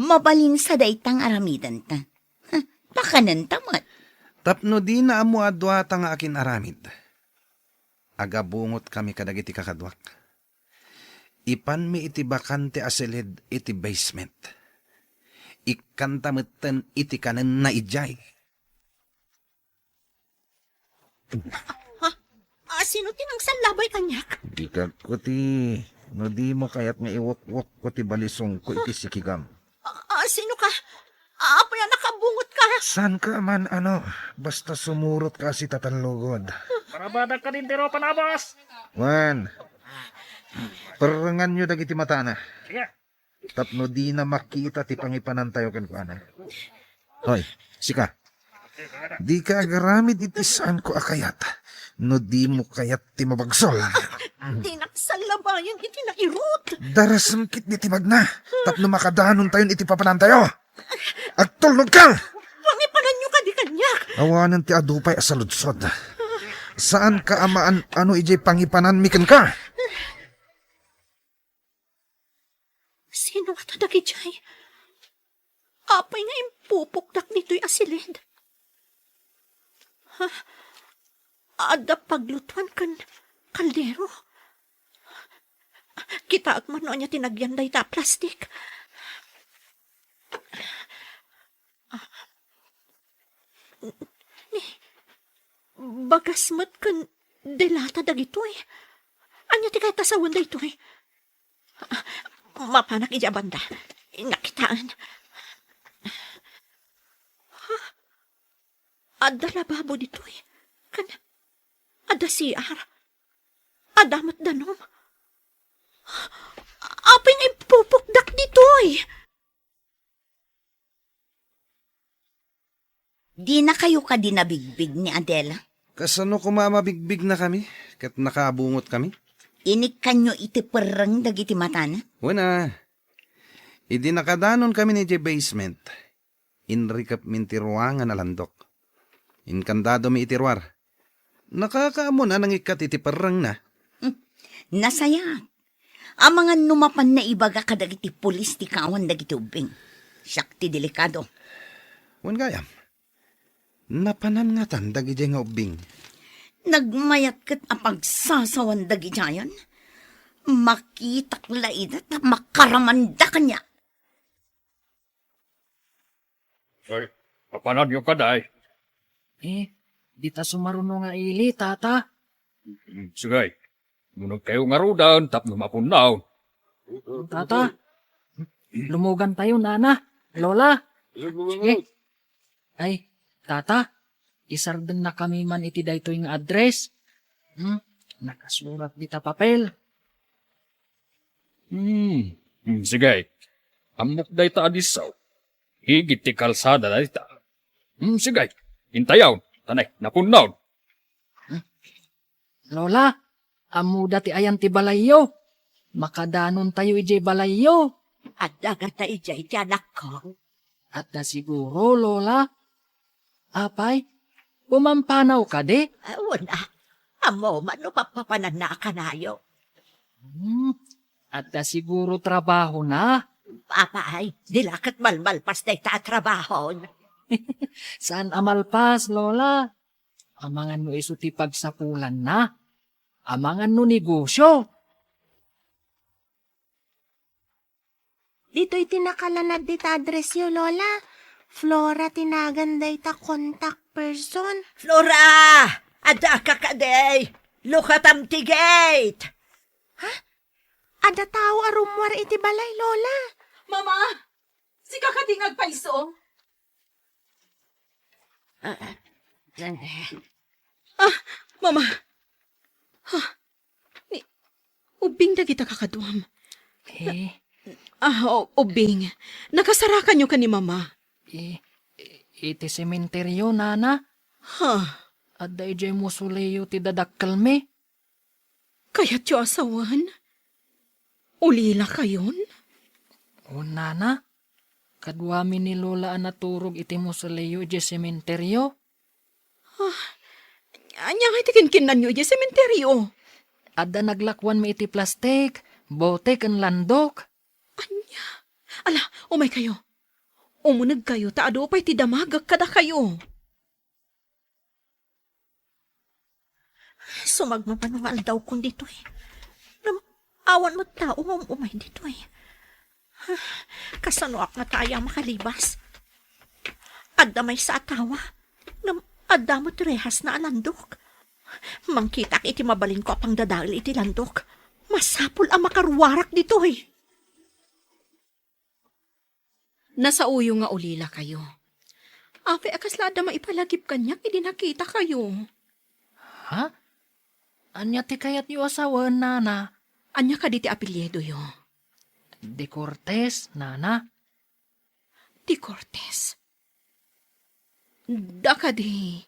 mabalinsa dayta nga aramidenta. Ha, pakanenta met. Tapno dina ammo a duata nga akin-aramid, agabungotkami kadagiti kakaduak. Ipanmi iti bakante a silid iti basement. Ikkanta metten iti kanenna idiay. Ha? Ah, sino ti nangsallabay kaniak? Dikagko ti, no dimo kayat nga iwakwakko ti balisongko iti sikigam. Ah, ah, sino ka? Ah, apay a nakabungot ka? Saan ka man, ano, basta sumurot ka si tatallugod. Parabadak ka din, Tiro Panabas! Wan, perrenganyo dagiti matana. Sige. Tapno dina makita ti pangipanantayo kenkuana. Hoy, sika. Dika agaramid iti saanko a kayat, no dimo kayat ti mabagsol. Dinak sallabayan iti nairut. Darasem ketdi ti bagna, tapno makadanontayon iti papanantayo. Agtulnog ka! Pangipananyo kadi kaniak. Awanen ti adu pay a saludsod. Saan ka a maan-ano idiay pangipananmi kenka? Sino ngata dagidiay? Apay nga impupokdak ditoy a silid? Ha? Adda paglutuan ken kaldero? Kitaek man no ania ti nagyan dayta a plastik. Ni, bagas met ken delata dagitoy. Ania ti kayat a sawen daytoy? Mapanak idiay banda. Nakitaen. Ha? Adda lababo ditoy. Ken adda C R. Adda met danum. Apay nga impupokdak ditoy? Dinakayo kadi nabigbig ni Adela? Kasano koma a mabigbignakami ket nakaabungotkami? Inikkanyo iti perreng dagiti matana? Wen a, idi nakadanonkami idiay basement, inrikepmi ti ruangan a landok. Inkandadomi iti ruar. Nakakaammona nangikkat iti perrengna. Hmm, nasayaat. Amangan no mapan naibaga kadagiti pulis ti kawan dagiti ubbing. Siak ti delikado. Wen gayam, napanan ngatan dagidiay nga ubbing? Nagmayat ket a pagsasawan dagidiayen. Makitak la ida ta makaramanda kaniak. Ay, mapananyo kadi? Eh, dita sumaruno nga ili, tata. Mm, sige. Munegkayo ngaruden tapno mapunnaw. Tata, lumugantayo, nana, lola. Sige. Ay, tata, isardengna kami man iti daytoy nga address. Hmm? Nakasurat dita papel. Hmm. Hmm, sige. Ammok dayta a disso. Igid ti kalsada dayta. Hmm, sige. Intayon. Tanay, napunnaw. Hmm? Lola, ammoda ti ayan ti balayyo. Makadanontayo idiay balayyo. Adda ngata idiay ti anakko? Adda siguro, Lola. Apay, umampanaw kadi? Ah, wen a. Ammom no papapananna a kanayo. Hmm, adda siguro trabahona. Apay, di la ket malmalpas dayta a trabahon. Saan a malpas, Lola. Amangan no isu ti pagsapulanna. Amangan no negosyo. Ditoy ti nakalanad dita addressyo, Lola. Flora ti nagan dayta contact person. Flora! Addaka kadi? Lukatam ti gate! Ha? Adda tao a rummuar iti balay, Lola. Mama, sika kadi nga agpayso? Ah, ah, ah. Ah, Mama. Ah, ni, ubbing dagita kakaduam. Eh. Ah, o-, ubbing. Nakasarakanyo ken ni Mama. I-, i-, iti sementeryo, Nana. Ha? Adda idiay mausoleo ti dadakkelmi. Kayatyo a sawen? Ulilakayon? O, Nana, kaduami ni Lola a naturog iti mausoleo idiay sementeryo. Ah, ania ngay ti kinkinnanyo idiay sementeryo? Adda naglakuanmi iti plastik, bote, ken landok. Ania? Ala, umaykayo. Umunegkayo ta adu pay ti damagek kadakayo. Sumagmamano nga aldawkon ditoy. Ngem awan met tao nga um-umay ditoy. Kasanoak ngata aya makalibas? Adda maysa a tawa, ngem adda met rehasna a landok. Mangkitaak iti mabalinko a pangdadael iti landok. Masapul a makaruarak ditoy. Nasaoyo nga ulilakayo. Apay a kasla adda maipalagip kaniak idi nakitakayo? Ha? Ania ti kayatyo a sawen, Nana? Ania kadi ti apelyidoyo? De Cortez, Nana. De Cortez? Da kadi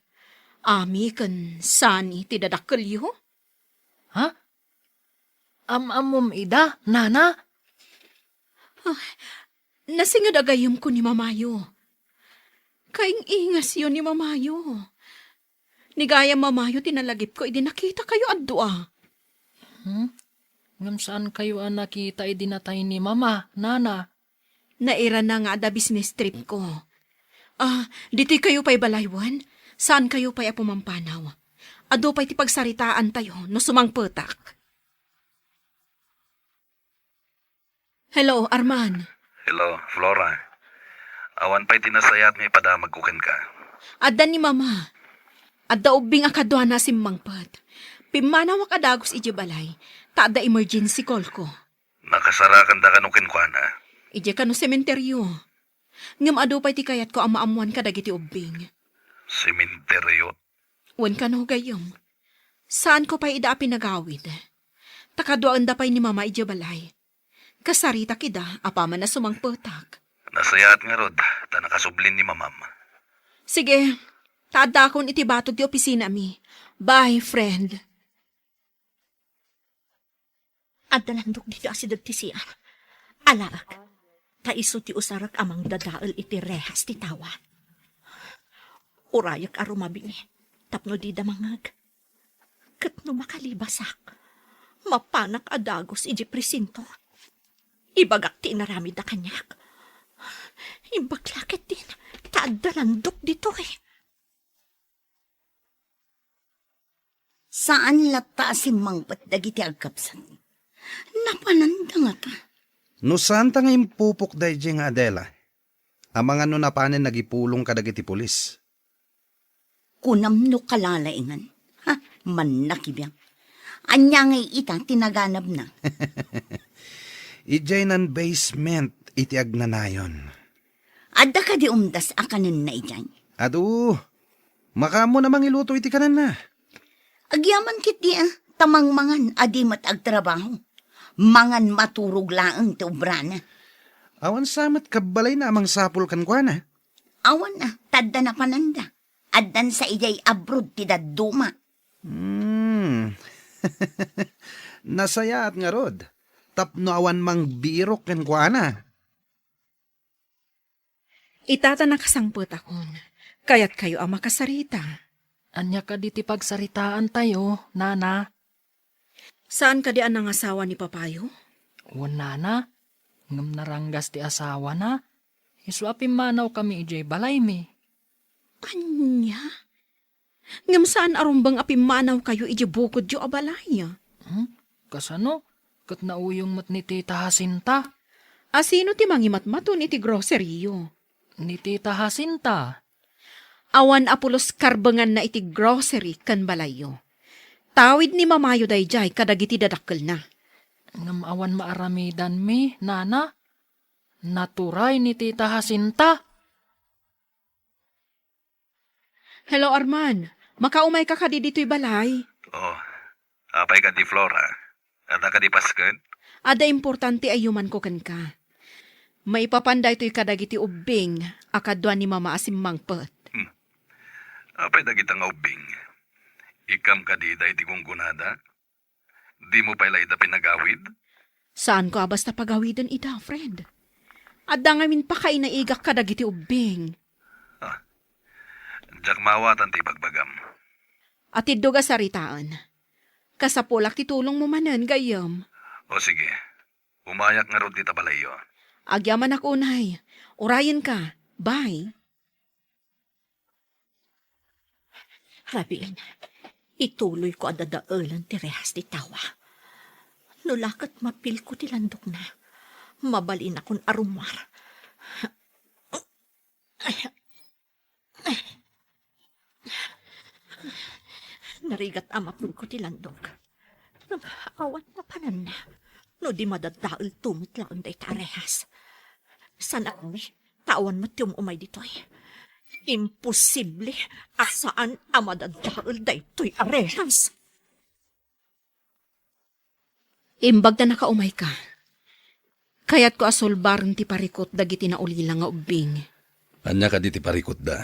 Ami ken Sani ti dadakkelyo? Ha? Am-ammom ida, Nana? Ah, nasinged a gayyemko ni Mamayo. Kaing-ingasyo ni Mamayo. Ni gayam Mamayo ti nalagipko idi nakitakayo a dua. Hmm? Ngem saankayo a nakita idi natay ni Mama, Nana? Nairana nga adda business tripko. Ah, ditoy kayo pay balay wen? Saan kayo pay a pumampanaw? Adu pay ti pagsaritaantayo no sumangpetak. Hello, Arman. Hello, Flora. Awan pay ti nasayaat nga ipadamagko kenka. Adda ni Mama. Adda ubbing a kaduana a simmangpet. Pimmanawak a dagus idiay balay, ta adda emergency call ko. Nakasarakanda kano kenkuana? Idiay kano sementeryo. Ngem adu pay ti kayatko a maammoan kadagiti ubbing. Sementeryo? Wen kano, gayyem. Saanko pay ida a pinagawid. Ta kaduaenda pay ni Mama idiay balay. Kasaritak ida apaman a sumangpetak. Nasayaat ngarud, ta nakasublin ni Mamam. Sige, ta addakon iti batok ti opisinami. Bye, friend. Adda landok ditoy asideg ti C R. Alaek, ta isu ti usarek a mangdadael iti rehas ti tawa. Urayek a rumabii tapno dida mangngeg. Ket no makalibasak, mapanak a dagus idiay presinto. Ibagak ti inaramidda kaniak. Imbag la ketdin, ta adda landok ditoy. Saan latta a simmangpet dagiti agkapsat. Napananda ngata. No saanta nga impupok daydiay nga Adela, amangan no napanen nagipulong kadagiti pulis. Kunam no kalalaingan. Ha, mannakibiang. Ania ngay ita ti naganabna? Idiay nan basement iti agnanayon. Adda kadi umdas a kanenna idiay? Adu, makaammo na mangiluto iti kanenna. Agyaman ketdi a, ta mangmangan a di met agtrabaho. Mangan maturog laeng ti obrana. Awan sa met kabbalayna a mangsapul kenkuana. Awan a, ta adda napananda. Addan sa idiay abroad ti dadduma. Hmm. Nasayaat ngarud, tapno awan mangbirok kenkuana. Ita ta nakasangpetakon, kayatkayo a makasarita. Ania kadi ti pagsaritaantayo, Nana? Saan kadi a nangasawa ni papayo? Wen, Nana, ngem naranggas ti asawana. Isu a pimmanawkami idiay balaymi. Ania? Ngem saan a rumbeng a pimmanawkayo idiay bukodyo a balay? Hmm? Kasano? Ket nauyong met ni Tita Jacinta. A sino ti mangimatmaton iti groceryyo? Ni Tita Jacinta. Awan a pulos karbenganna iti grocery ken balayyo. Tawid ni mamayo daydiay kadagiti dadakkelna. Ngem awan maaramidanmi, nana. Naturay ni Tita Jacinta. Hello, Arman. Makaumayka kadi ditoy balay? Oh, apay kadi, Flora? Adda kadi pasken? Adda importante a yumanko kenka. Maipapan daytoy kadagiti ubbing a kadua ni Mama a simmangpet. Hmm. Apay dagita nga ubbing? Ikkam kadi daydi gunggonada? Dimo pay la ida pinagawid? Saanko a basta pagawiden ida, friend. Adda ngamin pakainaigak kadagiti ubbing. Ah, diak maawatan ti ibagbagam. Atiddog a saritaen. Kasapulak ti tulongmo manen, gayyem. O sige, umayak ngarud dita balayyo. Agyamanak unay. Urayenka. Bye. Rabin, ituloyko a dadaelen ti rehas ti tawa. No la ket mapilko ti landokna, mabalinakon a rummuar. Narigat a mapilko ti landok. Ngem awan mapananna no di madadael met laeng dayta a rehas. Saan a kami, ta awan met ti um-umay ditoy. Imposible a saan a madadael daytoy a rehas. Imbag ta nakaumayka, kayatko a sulbaren ti parikut dagiti naulila nga ubbing. Ania kadi ti parikutda?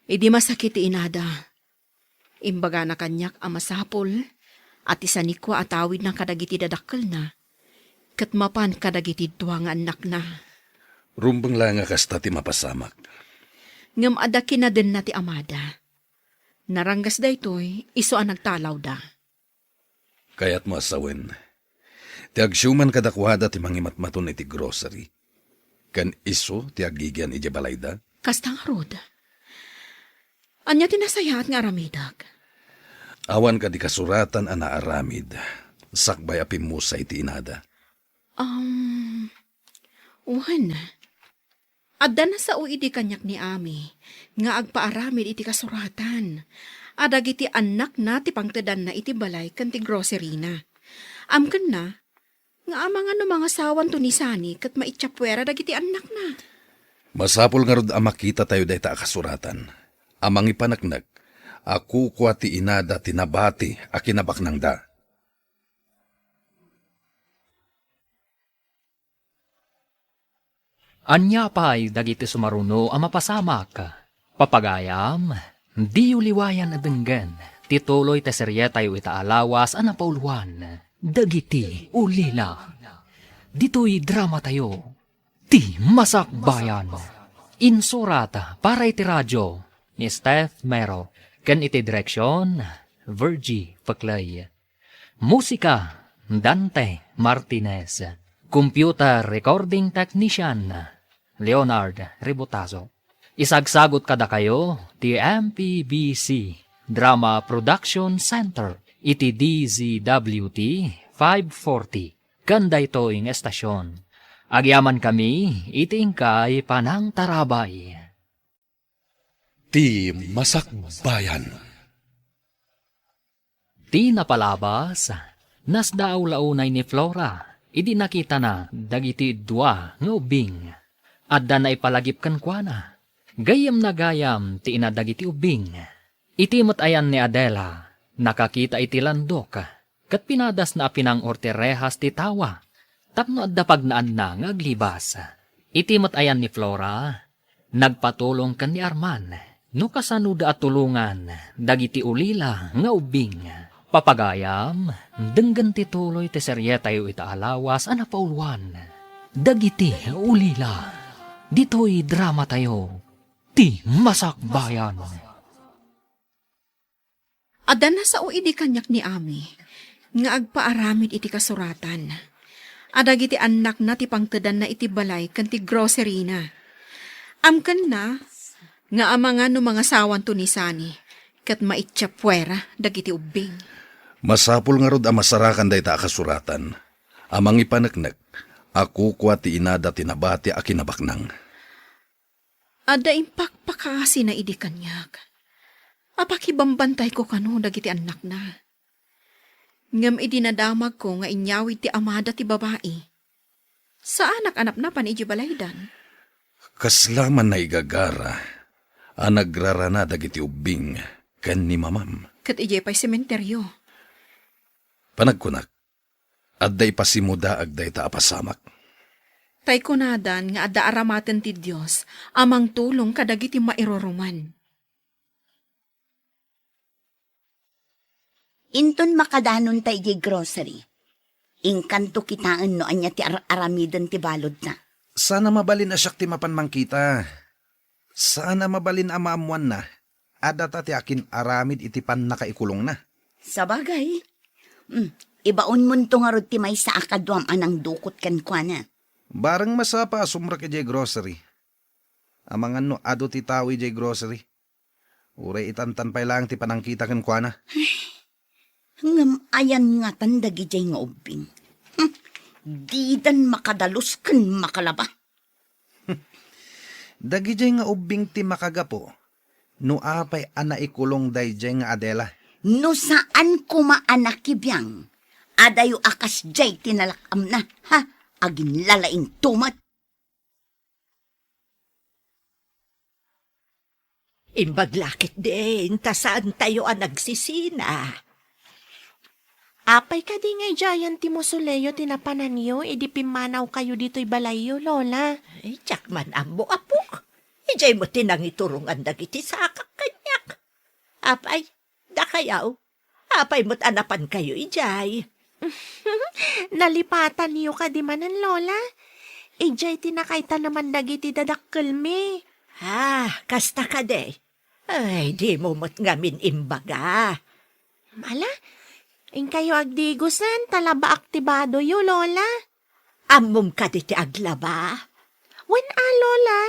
Idi masakit ti inada, imbagana kaniak a masapul a ti sanikua a tawidna kadagiti dadakkelna, ket mapan kadagiti dua nga annakna. Rumbeng la nga kasta ti mapasamak. Ngem adda kinadenna ti amada. Naranggas daytoy, isu a nagtalawda. Kayatmo a sawen, ti agsiuman kadakuada ti mangimatmaton iti grocery, ken isu ti agigian idiay balayda? Kasta ngarud. Ania ti nasayaat nga aramidek? Awan kadi kasuratan a naaramid sakbay a pimmusay ti inada? Um, wen. Adda nasao idi kaniak ni Ami nga agpaaramid iti kasuratan a dagiti annakna ti pangtedanna iti balay ken ti groceryna. Amkenna nga amangan no mangasawanto ni Sani ket maitsapuera dagiti annakna. Masapul ngarud a makitatayo dayta a kasuratan a mangipaneknek a kukua ti inada ti nabati a kinabaknangda. Ania pay dagiti sumaruno a mapasamak? Papagayam, diyo liwayan a denggen ti tuloy ti serietayo ita a lawas a napauluan, Dagiti Ulila. Ditoy dramatayo, Ti Masakbayan. Insurat para iti radio ni Steph Mero ken iti direksion, Virgie Peclay. Musika, Dante Martinez. Computer recording technician, Leonard Ributazo. Isagsagut kadakayo ti M P B C Drama Production Center iti D Z W T five forty ken daytoy nga estasion. Agyamankami iti inkay panangtarabay. Ti Masakbayan. Ti napalabas, nasdaaw la unay ni Flora idi nakitana dagiti dua nga ubbing. Adda naipalagip kenkuana. Gayyemna gayam ti ina dagiti ubbing. Iti met ayan ni Adela, nakakita iti landok, ket pinadasna a pinang-or ti rehas ti tawa tapno adda pagnaanna nga aglibas. Iti met ayan ni Flora, nagpatulong ken ni Arman no kasanoda a tulongan dagiti ulila nga ubbing. Papagayam, denggen ti tuloy ti serietayo ita a lawas a napauluan, Dagiti Ulila. Ditoy dramatayo, Ti Masakbayan. Adda nasao idi kaniak ni Ami nga agpaaramid iti kasuratan a dagiti annakna ti pangtedanna iti balay ken ti groceryna. Amkenna nga amangan no mangasawanto ni Sani ket maitsa puera dagiti ubbing. Masapul ngarud a masarakan dayta a kasuratan a mangipaneknek a kukua ti inada ti nabati a kinabaknang. Adda impakpakaasina idi kaniak. Apakibambantayko kano dagiti annakna. Ngem idi nadamagko nga inyawid ti amada ti babai, saanak a napnapan idiay balaydan. Kasla man naigagara a nagrarana dagiti ubbing ken ni mamam. Ket idiay pay sementerio. Panagkunak, adda ipasimudaag dayta a pasamak. Tay kunadan nga adda aramaten ti Dios a mangtulong kadagiti mairuruman. Inton makadanonta idiay grocery, inkanto kitaen no ania ti ar-aramiden ti baludna. Saan a mabalin a siak ti mapan mangkita. Saan a mabalin a maammoanna a data ti akin-aramid iti pannakaikulongna. Sabagay. Mm, ibaonmonto ngarud ti maysa a kaduam a nangdukot kenkuana. Bareng masapa a sumrek idiay grocery. Amangan no adu ti tao idiay grocery. Uray itantan pay laeng ti panangkita kenkuana. Ngem ayan ngatan dagidiay nga ubbing? Hmm, didan makadalus ken makalaba. Dagidiay nga ubbing ti makagapu no apay a naikulong daydiay nga Adela. No saan koma a nakibiang, adayo a kasdiay ti nalak-amna, ha? Aginlalaingto met. Imbag la ketdin, ta saantayo a nagsisina. Apay kadi nga idiayen ti musoleo ti napananyo idi pimmanawkayo ditoy balayyo, Lola? Ay, diak man ammo, apok. Idiay met ti nangiturongan dagiti sakak kaniak. Apay, dakayaw, apay met a napankayo idiay? Nalipatanyo kadi manen, Lola? Idiay ti nakaitaneman dagiti dadakkelmi. Ah, kasta kadi? Ay, dimo met ngamin imbaga. Ala, inkayo agdigosen, ta labaak ti badoyo, Lola. Ammom kadi ti aglaba? Wen a, Lola.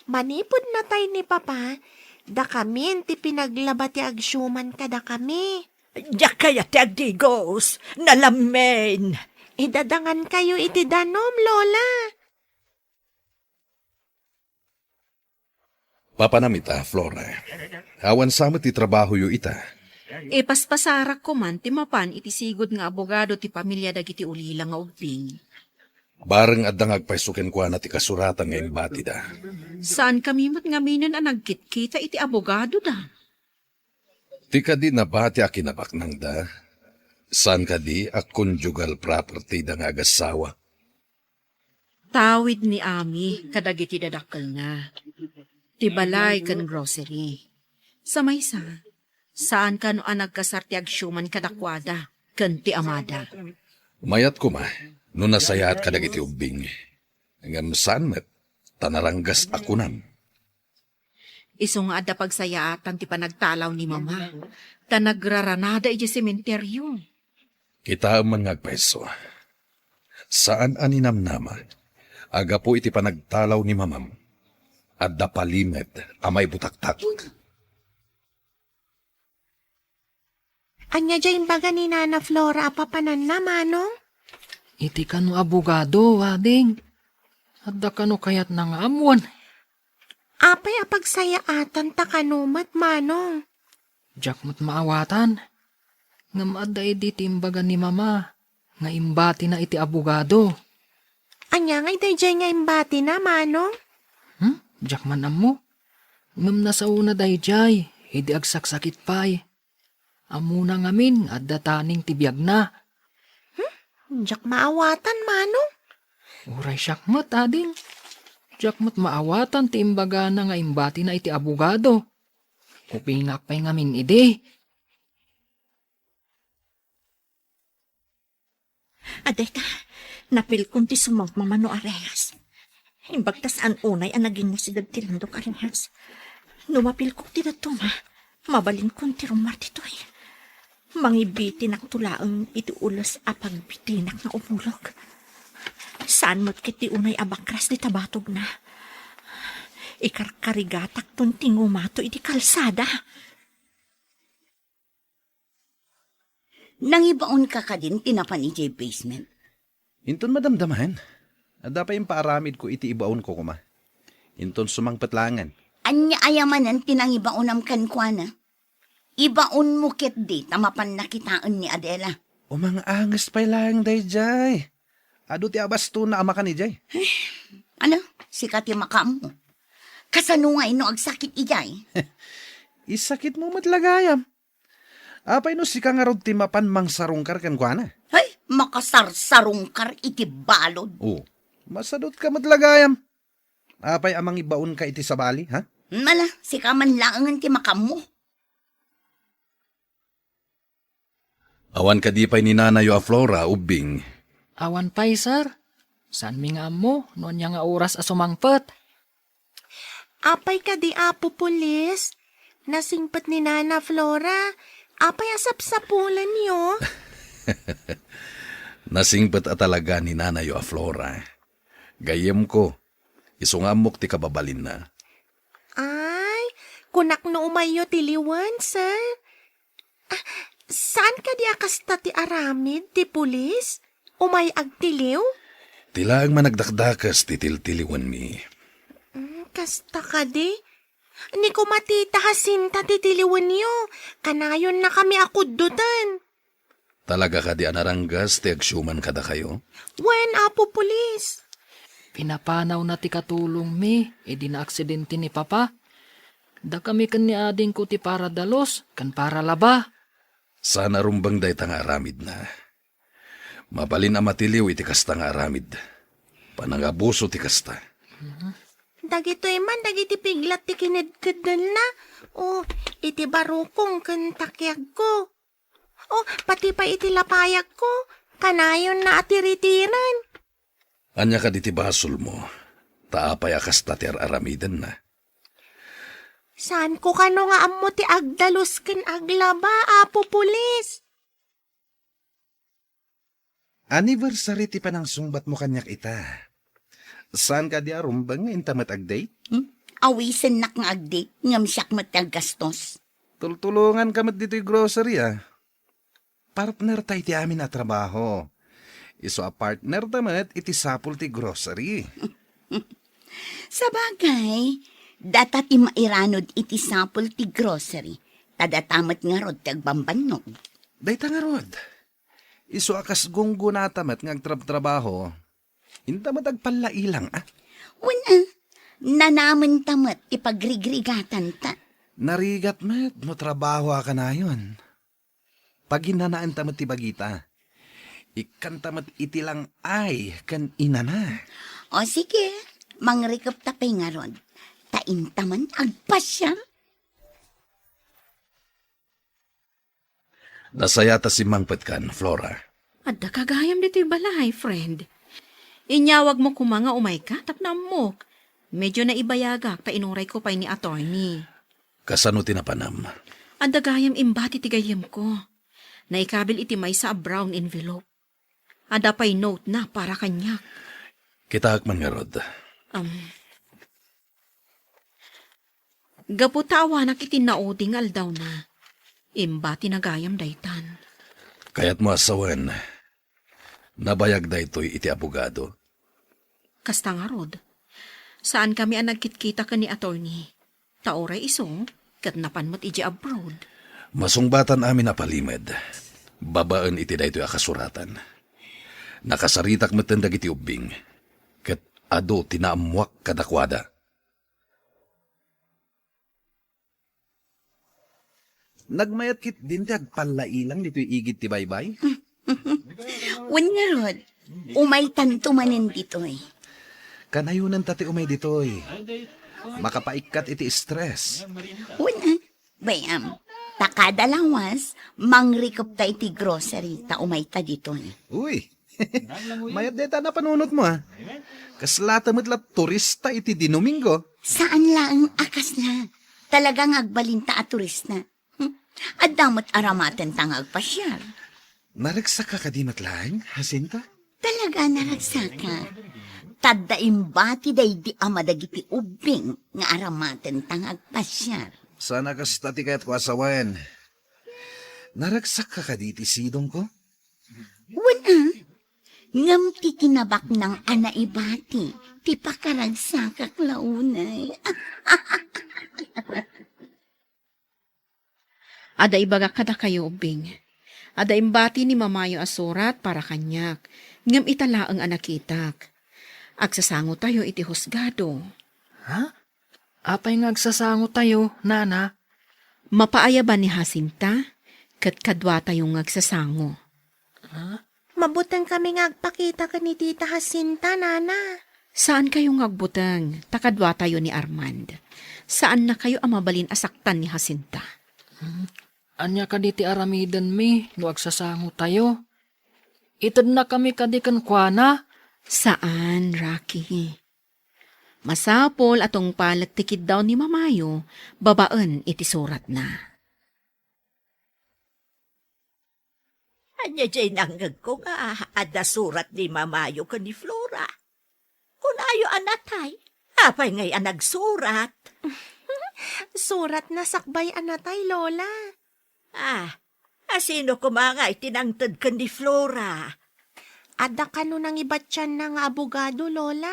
Manipud natay ni Papa, dakamin ti pinaglaba ti agsiuman kadakami. Diak kayat ti agdigos, nalammin. Idadangankayo iti danum, Lola. Papanam ita, Flora. Awan sa met ti trabahoyo ita. Ipaspasarak koman ti mapan iti sigud nga abogado ti pamilia dagiti ulila nga ubbing. Bareng adda nga agpayso kenkuana ti kasuratan nga imbatida. Saankami met ngaminen a nagkitkita iti abogadoda. Ti kadi nabati a kinabaknangda, saan kadi a conjugal property da nga agasawa? Tawid ni Ami kadagiti dadakkelna, ti balay ken grocery. Sa maysa, saan kano a nagkasar ti agsiuman kadakuada ken ti amada. Mayat koma no nasayaat kadagiti ubbing. Ngem saan met, ta naranggas a kunam. Isu nga adda pagsayaatan ti panagtalaw ni Mama, ta nagraranada idiay sementerio. Kitaem man nga agpayso. Saan a ninamnama a gapu iti panagtalaw ni Mamam, adda palimed a maibutaktak. Ania diay imbaga ni Nana Flora a papananna, Manong? Iti kano abogado, ading. Adda kano kayatna nga ammoen? Apay a pagsayaatan ta kano met, Manong? Diak met maawatan. Ngem adda idi ti imbaga ni Mama nga imbatina iti abogado. Ania ngay daydiay nga imbatina, Manong? Hmm? Diak man ammo. Ngem nasaona daydiay idi agsaksakit pay. Ammona ngamin nga adda taning ti biagna. Hmm? Diak maawatan, Manong. Uray siak met, ading. Diak met maawatan ti imbagana nga imbatina iti abogado. Kupingak pay ngamin idi. Adayta, napilkon ti sumagmamano a rehas. Imbag ta saan unay a naginna si Dad ti landok a rehas. No mapilkok ti dadduma, mabalinkon ti rummuar ditoy. Mangibitinakto laeng iti ules a pagbitinak nga umulog. Saan met ket ti unay a bakras dita batogna. Ikarkarigatakton ti ngumato iti kalsada. Nangibaonka kadin ti napan idiay basement? Inton madamdamaen, adda pay impaaramidko iti ibaonko koma. Inton sumangpet laengen. Ania aya manen ti nangibaonam kenkuana? Ibaonmo ketdi ta mapanna kitaen ni Adela. Umang-anges pay laeng daydiay. Adu ti abastona a makan idiay. Ala, sika ti makaammo. Kasano ngay no agsakit idiay? Isakitmo met la gayam. Apay no sika ngarud ti mapan mangsarungkar kenkuana? Ay, makasarsarungkar iti balud. Oh, masadutka met la gayam. Apay a mangibaonka iti sabali, ha? Ala, sika man laengen ti makaammo. Awan kadi pay ni nanayo a Flora, Ubbing? Awan pay, sir. Saanmi nga ammo no ania nga oras a sumangpet. Apay kadi, Apo Pulis? Nasingpet ni Nana Flora. Apay a sapsapulenyo? Nasingpet a talaga ni nanayo a Flora. Gayyemko, isu nga ammok ti kababalinna. Ay, kunak no umayyo tiliwen, sir. Ah, saan kadi a kasta ti aramid ti pulis? Umay agtiliw? Ti laeng managdakdakes ti tiltiliwenmi. Mm, kasta kadi? Ni koma Tita Jacinta ti tiliwenyo, kanayonnakami a kuddoten. Talaga kadi a naranggas ti agsiuman kadakayo? Wen, Apo Pulis. Pinapanawna ti katulongmi idi naaksidente ni Papa. Dakami ken ni adingko ti para dalus ken para laba. Saan a rumbeng dayta nga aramidna. Mabalin a matiliw iti kasta nga aramid. Panangabuso ti kasta. Dagitoy man dagiti piglat ti kinedkeddelna. O, iti barukong ken takiagko. O, pati pay iti lapayagko, kanayonna a tiritiren. Ania kadi ti basolmo? Ta apay a kasta ti ar-aramidenna? Saanko kano nga ammo ti agdalus ken aglaba, Apo Pulis. Anniversary ti panangsungbatmo kaniak ita. Saan kadi a rumbeng nga inta met ag-date? Hmm? Awisennak nga ag-date, ngem siak met ti aggastos. Tultulonganka met ditoy grocery, a. Partner ta iti amin a trabaho. Isu a partner ta met iti sapul ti grocery. Sabagay, data ti mairanod iti sapul ti grocery, ta data met ngarud ti agbambannog. Dayta ngarud, isu a kas gunggonata met nga agtrabtrabaho, inta met agpallailang, a? Wen, a, nanamenta met ti pagrigrigatanta. Narigat met no trabaho a kanayon. Paginanaenta met ti bagita. Ikkanta met iti lang-ay ken inana. O sige, mangrikepta pay ngarud. Ta inta man agpasiar. Nasaya ta simmangpetkan, Flora. Adda ka gayam ditoy balay, friend. Inyawagmo koma nga umayka tapno ammok. Medyo naibayagak ta inurayko pay ni attorney. Kasano ti napanam? Adda gayam imbati ti gayyemko. Naikabil iti maysa a brown envelope. Adda pay note na para kaniak. Kitaek man ngarud. Um, gapu ta awanak iti naudi nga aldawna, imbati na gayam daytan. Kayatmo a sawen, nabayag daytoy iti abogado? Kasta ngarud, saankami a nagkitkita ken ni attorney. Ta uray isu, ket napan met idiay abroad. Masungbatan amin a palimed, babaen iti daytoy a kasuratan. Nakasaritak metten dagiti ubbing, ket adu ti naammuak kadakuada. Nagmayat ketdin ti agpallailang ditoy igid ti baybay? Wen ngarud, umaytanto manen ditoy. Kanayonanta ti umay ditoy. Makapaikkat iti stress. Wen, a, bay-am, ta kada lawas, mangrikepta iti grocery ta umayta ditoy. Uy, mayat dayta napanunotmo, a. Kaslata met la turista iti Dinomingo. Saan laeng a kasla. Talaga nga agbalinta a turista. Hmm? Adda met aramatenta nga agpasiar. Naragsakka kadi met laeng, Jacinta? Talaga naragsakak. Ta adda imbati daydi ama dagiti ubbing nga aramatenta nga agpasiar. Saan a kasta ti kayatko a sawen. Naragsakka kadi iti sidongko? Wen, a. Ngem ti kinabaknang a naibati ti pakaragsakak la unay. Adda ibagak kadakayo, ubbing. Adda imbati ni Mamayo a surat para kaniak, ngem ita laeng a nakitak. Agsasangotayo iti husgado. Ha? Apay nga agsasangotayo, Nana? Mapaayaban ni Jacinta, ket kaduatayo nga agsasango. Ha? Mabuteng kami nga agpakita ken ni Tita Jacinta, Nana. Saankayo nga agbuteng, ta kaduatayo ni Armand. Saannakayo a mabalin a saktan ni Jacinta. Hmm, ania kadi ti aramidenmi no agsasangotayo? Itednakami kadi kenkuana? Saan, Rocky. Masapul a tungpalek ti kiddaw ni Mamayo babaen iti suratna. Ania diay nangngegko nga adda surat ni Mamayo ken ni Flora? Kunayo a natay. Apay ngay a nagsurat? Suratna sakbay a natay, Lola. Ah, a sino koma ngay ti nangted ken ni Flora? Adda kano nangibatianna nga abogado, Lola.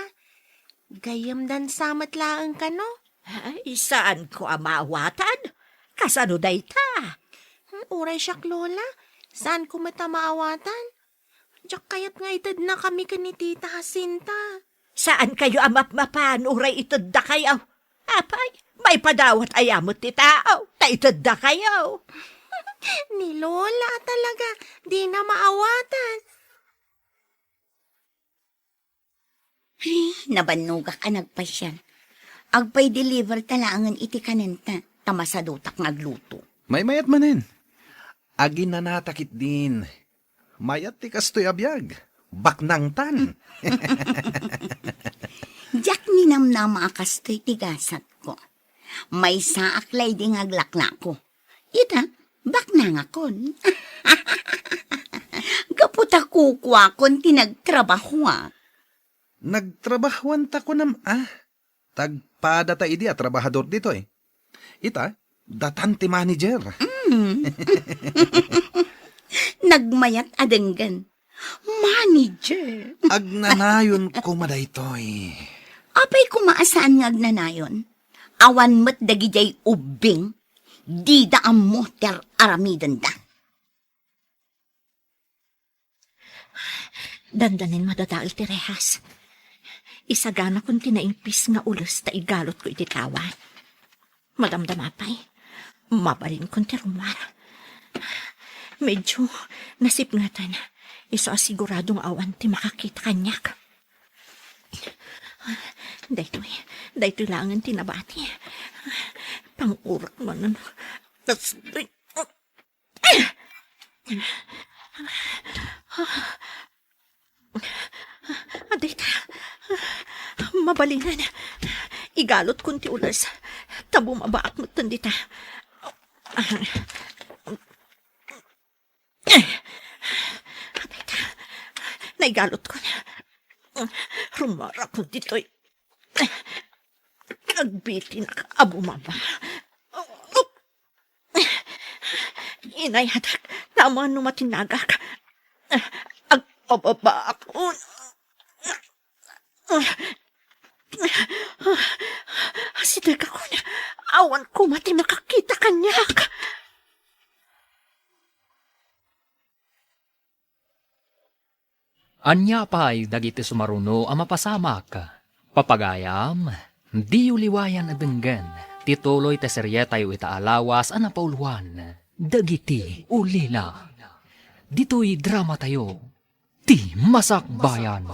Gayyemdan sa met laeng kano. Ay, saanko a maawatan? Kasano dayta? Hmm, uray siak, Lola. Saanko met a maawatan. Diak kayat nga itednakami ken ni Tita Jacinta. Saankayo a mapmapan uray iteddakayo? Apay, maipadawat aya met ti tao, ta iteddakayo. Ni Lola talaga, dina maawatan. Ay, nabannogak a nagpasiar. Agpay-deliver ta laengen iti kanenta, ta masadutak nga agluto. Maymayat manen. Aginanata ketdin. Mayat ti kastoy a biag. Baknangtan. Diak ninamnama a kastoy ti gasatko. Maysaak laydi nga aglaklako. Ita, baknangakon. Gapu ta kukuakon ti nagtrabahoak. Nagtrabahoanta kunam a? Tagpadata idi a trabahador ditoy. Ita, datan ti manager. Mm. Nagmayat a denggen. Manager. Agnanayon koma daytoy. Apay koma a saan nga agnanayon? Awan met dagidiay ubbing. Dida ammo ti ar-aramidenda. Dandanin madadael ti rehas. Isaganakon ti naimpis nga ules ta igalotko iti tawa. Madamdama pay, mabalinkon ti rummuar. Medyo nasipngetan, isu a sigurado nga awan ti makakita kaniak. Daytoy, daytoy laengen ti nabati. Pangurak manen. Adda ita. Mabalinen. Igalotkon ti ules. Ta bumabaak metten dita. Adda ita. Naigalotkon. Rummuarakon ditoy. Agbitinak a bumaba. Inayat, naman no matinnagak. Agpababaakon. Asidegakon, awan koma ti makakita kaniak. Ania pay dagiti sumaruno a mapasamak? Papagayam, diyo liwayan a denggen ti tuloy ti serietayo ita a lawas a napauluan, Dagiti Ulila. Ditoy dramatayo, Ti Masakbayan.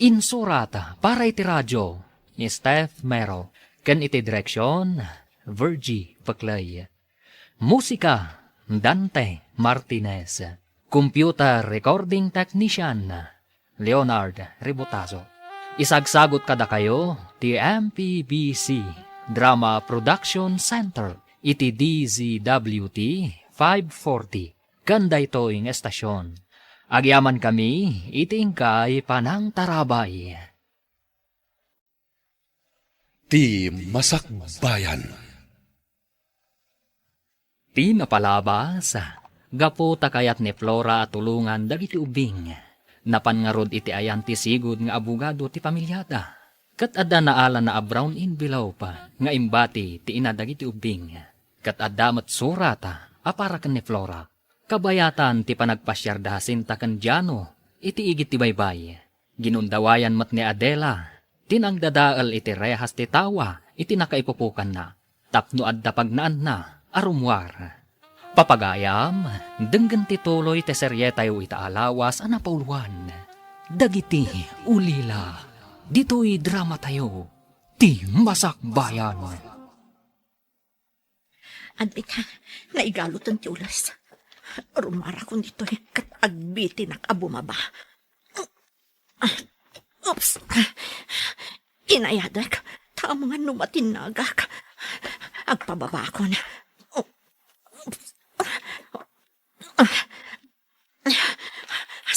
Insurat para iti radio ni Steph Mero ken iti direksion, Virgie Peclay. Musika, Dante Martinez. Computer recording technician, Leonard Ributazo. Isagsagot kadakayo ti M P B C Drama Production Center iti D Z W T five forty ken daytoy nga estasion. Agyamankami iti inkay panangtarabay. Ti Masakbayan. Ti napalabas, gapu ta kayat ni Flora a tulongan dagiti ubbing, napan ngarud iti ayan ti sigud nga abogado ti pamiliada. Ket adda naalanna a brown envelope nga imbati ti ina dagiti ubbing. Ket adda met surat a para ken ni Flora. Kabayatan ti panagpasiar da Jacinta ken Jano iti igid ti baybay. Ginundawayan met ni Adela ti nangdadael iti rehas ti tawa iti nakaipupokanna tapno adda pagnaanna a rummuar. Papagayam, denggen ti tuloy ti serietayo ita a lawas a napauluan, Dagiti Ulila. Ditoy dramatayo, Ti Masakbayan. Adda ita, naigalutan ti ules. Rumarakon ditoy ket agbitinak a bumaba. Oops! Inayadek, ta amangan no matinnagak. Agpababakon. Oops!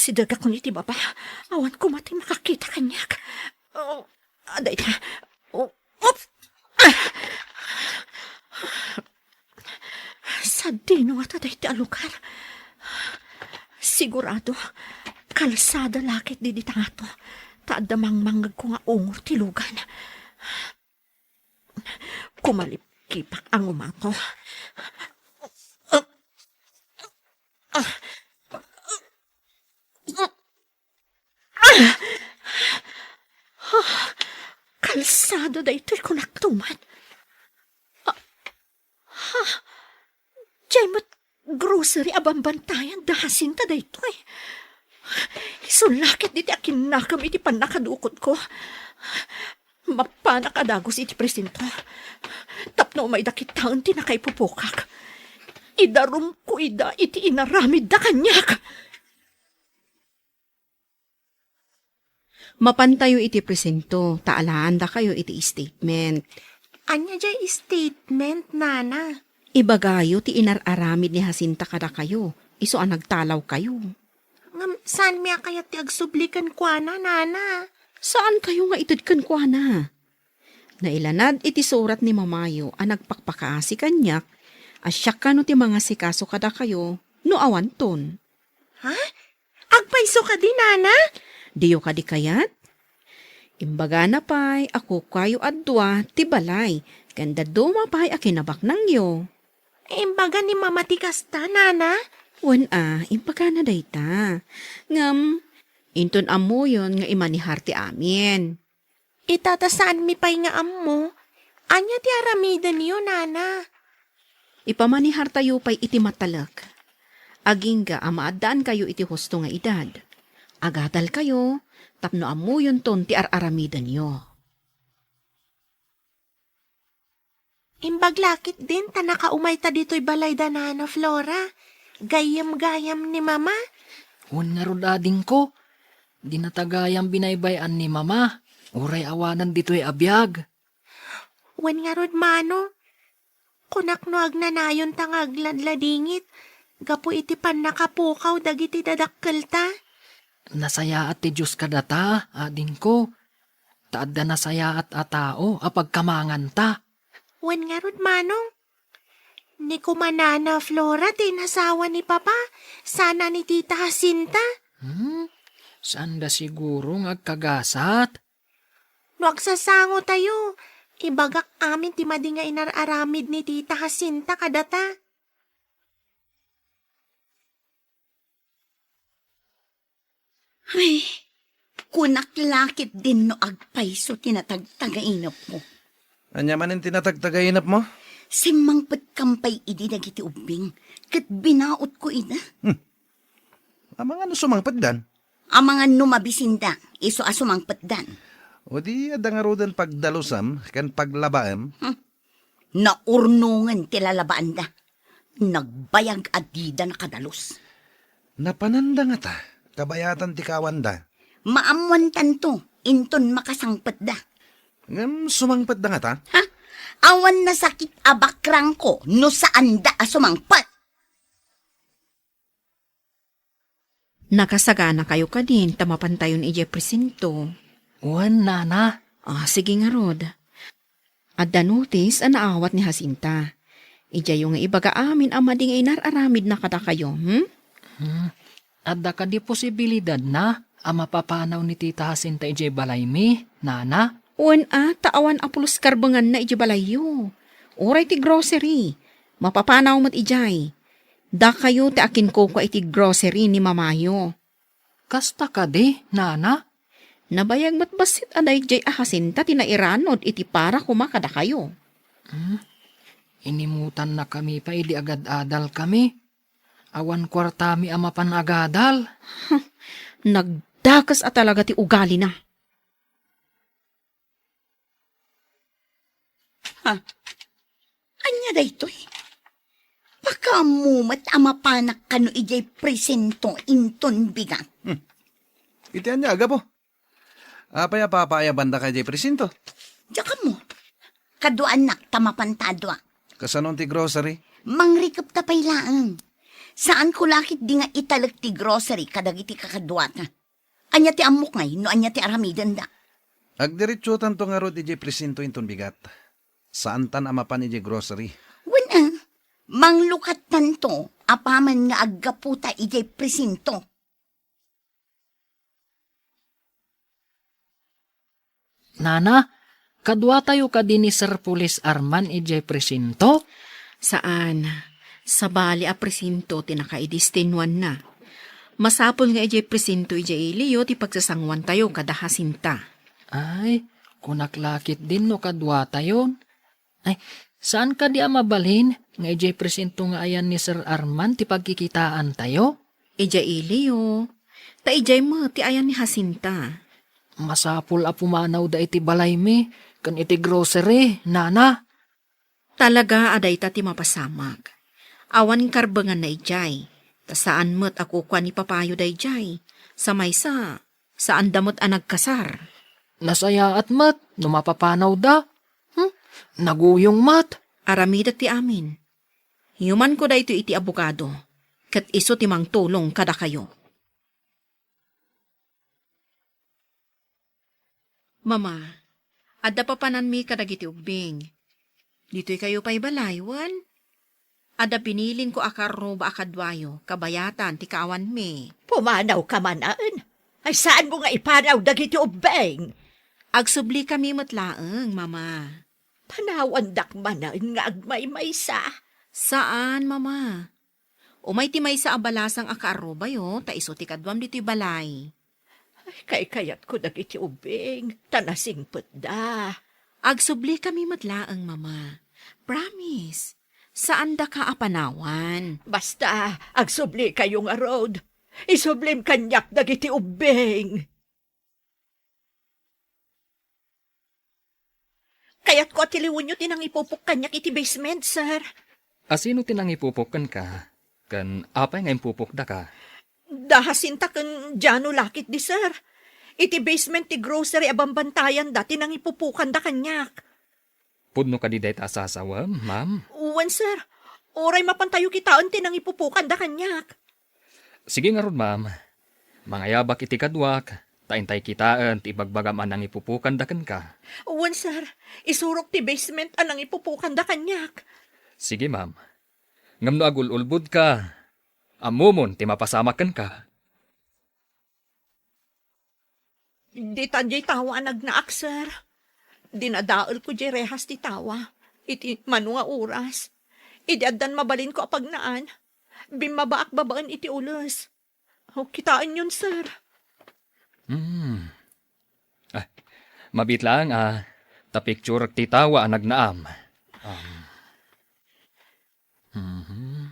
Sidegakon iti baba. Awan koma ti makakita kaniak. Oh, adda ita. Oh, oops! Sadino ngata daytoy a lugar? Sigurado, kalsada la ketdi dita ngato, ta adda mangmangngegko nga ungor ti lugan. Kumalipkipak a ngumato. Kalsada daytoy, kunak tuman. Ah, ha? Diay met grocery a bambantayan da Jacinta daytoy. Isu la ketdi ti akinnakam iti pannakadukotko. Mapanak a dagus iti presinto. Tapno umayda kitaen ti nakaipupokak. Idarumko ida iti inaramidda kaniak. Mapantayo iti presinto, ta alaandakayo iti statement. Ania diay statement, Nana? Ibagayo ti inar-aramid ni Jacinta kadakayo, isu a nagtalawkayo. Ngem saanmi a kayat ti agsubli kenkuana, Nana. Saankayo nga ited kenkuana? Nailanad iti surat ni mamayo a nagpakpakaasi kaniak a siak kano ti mangasikaso kadakayo no awanton. Ha? Agpayso kadi, Nana? Diyo kadi kayat? Imbagana pay a kukuayo a dua ti balay ken dadduma pay a kinabaknangyo. Imbaga ni Mama ti kasta, Nana? Wen a, imbagana dayta. Ngem, inton ammoyon nga imanihar ti amin. Ita ta saanmi pay nga ammo, ania ti aramidenyo, Nana? Ipamanihartayo pay iti matalek. Agingga a maaddaankayo iti husto nga edad. Agadalkayo tapno ammoyonton ti ar-aramidenyo. Imbag la ketdin ta nakaumayta ditoy balay da Nana Flora. Gayyem-gayam ni Mama. Wen ngarud, adingko, dinata gayam binaybay-an ni Mama, uray awanen ditoy a biag. Wen ngarud, Manong, kunak no agnanayonta nga agladladingit gapu iti pannakapukaw dagiti dadakkelta. Nasayaat ti Dios kadata, adingko, ta adda nasayaat a tao a pagkamanganta. Wen ngarud, Manong, ni koma Nana Flora ti inasawa ni Papa, sana ni Tita Jacinta. Hmm? Saanda siguro nga agkagasat? No agsasangotayo, ibagak amin ti madi nga inar-aramid ni Tita Jacinta kadata. Ay, kunak la ketdin no agpayso ti natagtagainepmo. Ania manen ti natagtagainepmo? Simmangpetkam pay idi dagiti ubbing, ket binautko ida. Hmm. Amangan no sumangpetdan? Amangan no mabisinda, isu a sumangpetdan. O di, adda ngaruden pagdalusem ken paglabaem? Hmm. Naurnongen ti lalabaanda. Nagbayag a dida nakadalus. Napananda ngata, kabayatan ti kawanda. Maammoantanto, inton makasangpetda. Ngem sumangpetda ngata? Ha? Awan nasakit a bakrangko no saanda a sumangpet. Nakasaganakayo kadin ta mapantayon idiay presinto? Wen, Nana. Ah, sige ngarud. Adda notis a naawat ni Jacinta. Idiayyo nga ibaga amin a madi nga inar-aramidna kadakayo, hmm? Hmm. Adda kadi posibilidadna a mapapanaw ni Tita Jacinta idiay balaymi, Nana? Wen a, ta awan a pulos karbenganna idiay balayyo. Uray ti grocery, mapapanaw met idiay. Dakayo ti akinkukua iti grocery ni mamayo. Kasta kadi, nana? Nabayag met bassit a daydiay a Jacinta ti nairanud iti para koma kadakayo. Hmm? Inimutannakami pay idi agad-adalkami. Awan kuartami a mapan agadal. Nagdakes a talaga ti ugalina. Ha? Ania daytoy? Pakaammo met a mapanak kano idiay presinto inton bigat. Hmm. Iti ania, Gapo? Apay a papaayabandaka idiay presinto? Diak ammo. Kaduaannak ta mapanta a dua. Kasano ti grocery? Mangrikepta pay laeng. Saanko la ketdi nga italek ti grocery kadagiti kakaduata. Ania ti ammok ngay no ania ti aramidenda? Agdiretsotanto ngarud idiay presinto inton bigat. Saantan a mapan idiay grocery. Wen a, manglukattanto apaman nga aggaputa idiay presinto. Nana, kaduatayo kadi ni Sir Police Arman idiay presinto? Saan. Sabali a presinto ti nakaidestinuanna. Masapul nga idiay presinto idiay iliyo ti pagsasanguantayo kada Jacinta. Ay, kunak la ketdin no kaduatayon. Ay, saan kadi a mabalin nga idiay presinto nga ayan ni Sir Arman ti pagkikitaantayo? Idiay iliyo. Ta idiay met ti ayan ni Jacinta. Masapul a pumanawda iti balaymi ken iti grocery, nana. Talaga a dayta ti mapasamak. Awan karbenganna idiay. Ta saan met a kukua ni papayo daydiay. Sa maysa, saanda met a nagkasar. Nasayaat met no mapapanawda. Hmm? Naguyong met. Aramidek ti amin. Yumanko daytoy iti abogado, ket isu ti mangtulong kadakayo. Mama, adda papananmi kadagiti ubbing. Ditoy kayo pay balay, wen? Adda binilinko a karruba a kaduayo, kabayatan ti kaawanmi. Pumanawka manen? Ay, saanmo nga ipanaw dagiti ubbing? Agsublikami met laeng, Mama. Panawandak manen nga agmaymaysa. Saan, Mama. Umay ti maysa a balasang a kaarrubayo, ta isu ti kaduam ditoy balay. Ay, kaykayatko dagiti ubbing, ta nasingpetda. Agsublikami met laeng, Mama. Promise, saandaka a panawan. Basta, agsublikayo ngarud. Isublim kaniak dagiti ubbing. Kayatko a tiliwenyo ti nangipupok kaniak iti basement, sir. A sino ti nangipupok kenka? Ken apay nga impupokdaka? Da Jacinta ken Jano la ketdi, sir. Iti basement ti grocery a bambantayanda ti nangipupokanda kaniak. Pudno kadi dayta a sasawem, ma'am? Wen, sir. Uray mapantayo kitaen ti nangipupokanda kaniak. Sige ngarud, ma'am. Mangayabak iti kaduak, ta intay kitaen ti ibagbagam a nangipupokanda kenka. Wen, sir. Isurok ti basement a nangipupokanda kaniak. Sige, ma'am. Ngem no agul-ulbodka, ammomon ti mapasamak kenka. Ditan diay tawa a nagnaak, sir. Dinadaelko diay rehas ti tawa iti mano nga oras. Idi addan mabalinko a pagnaan, bimmabaak babaen iti ules. O, kitaenyon, sir. Hmm. Ah, mabiit laeng a ta picture ti tawa a nagnaam. Um. Mhm.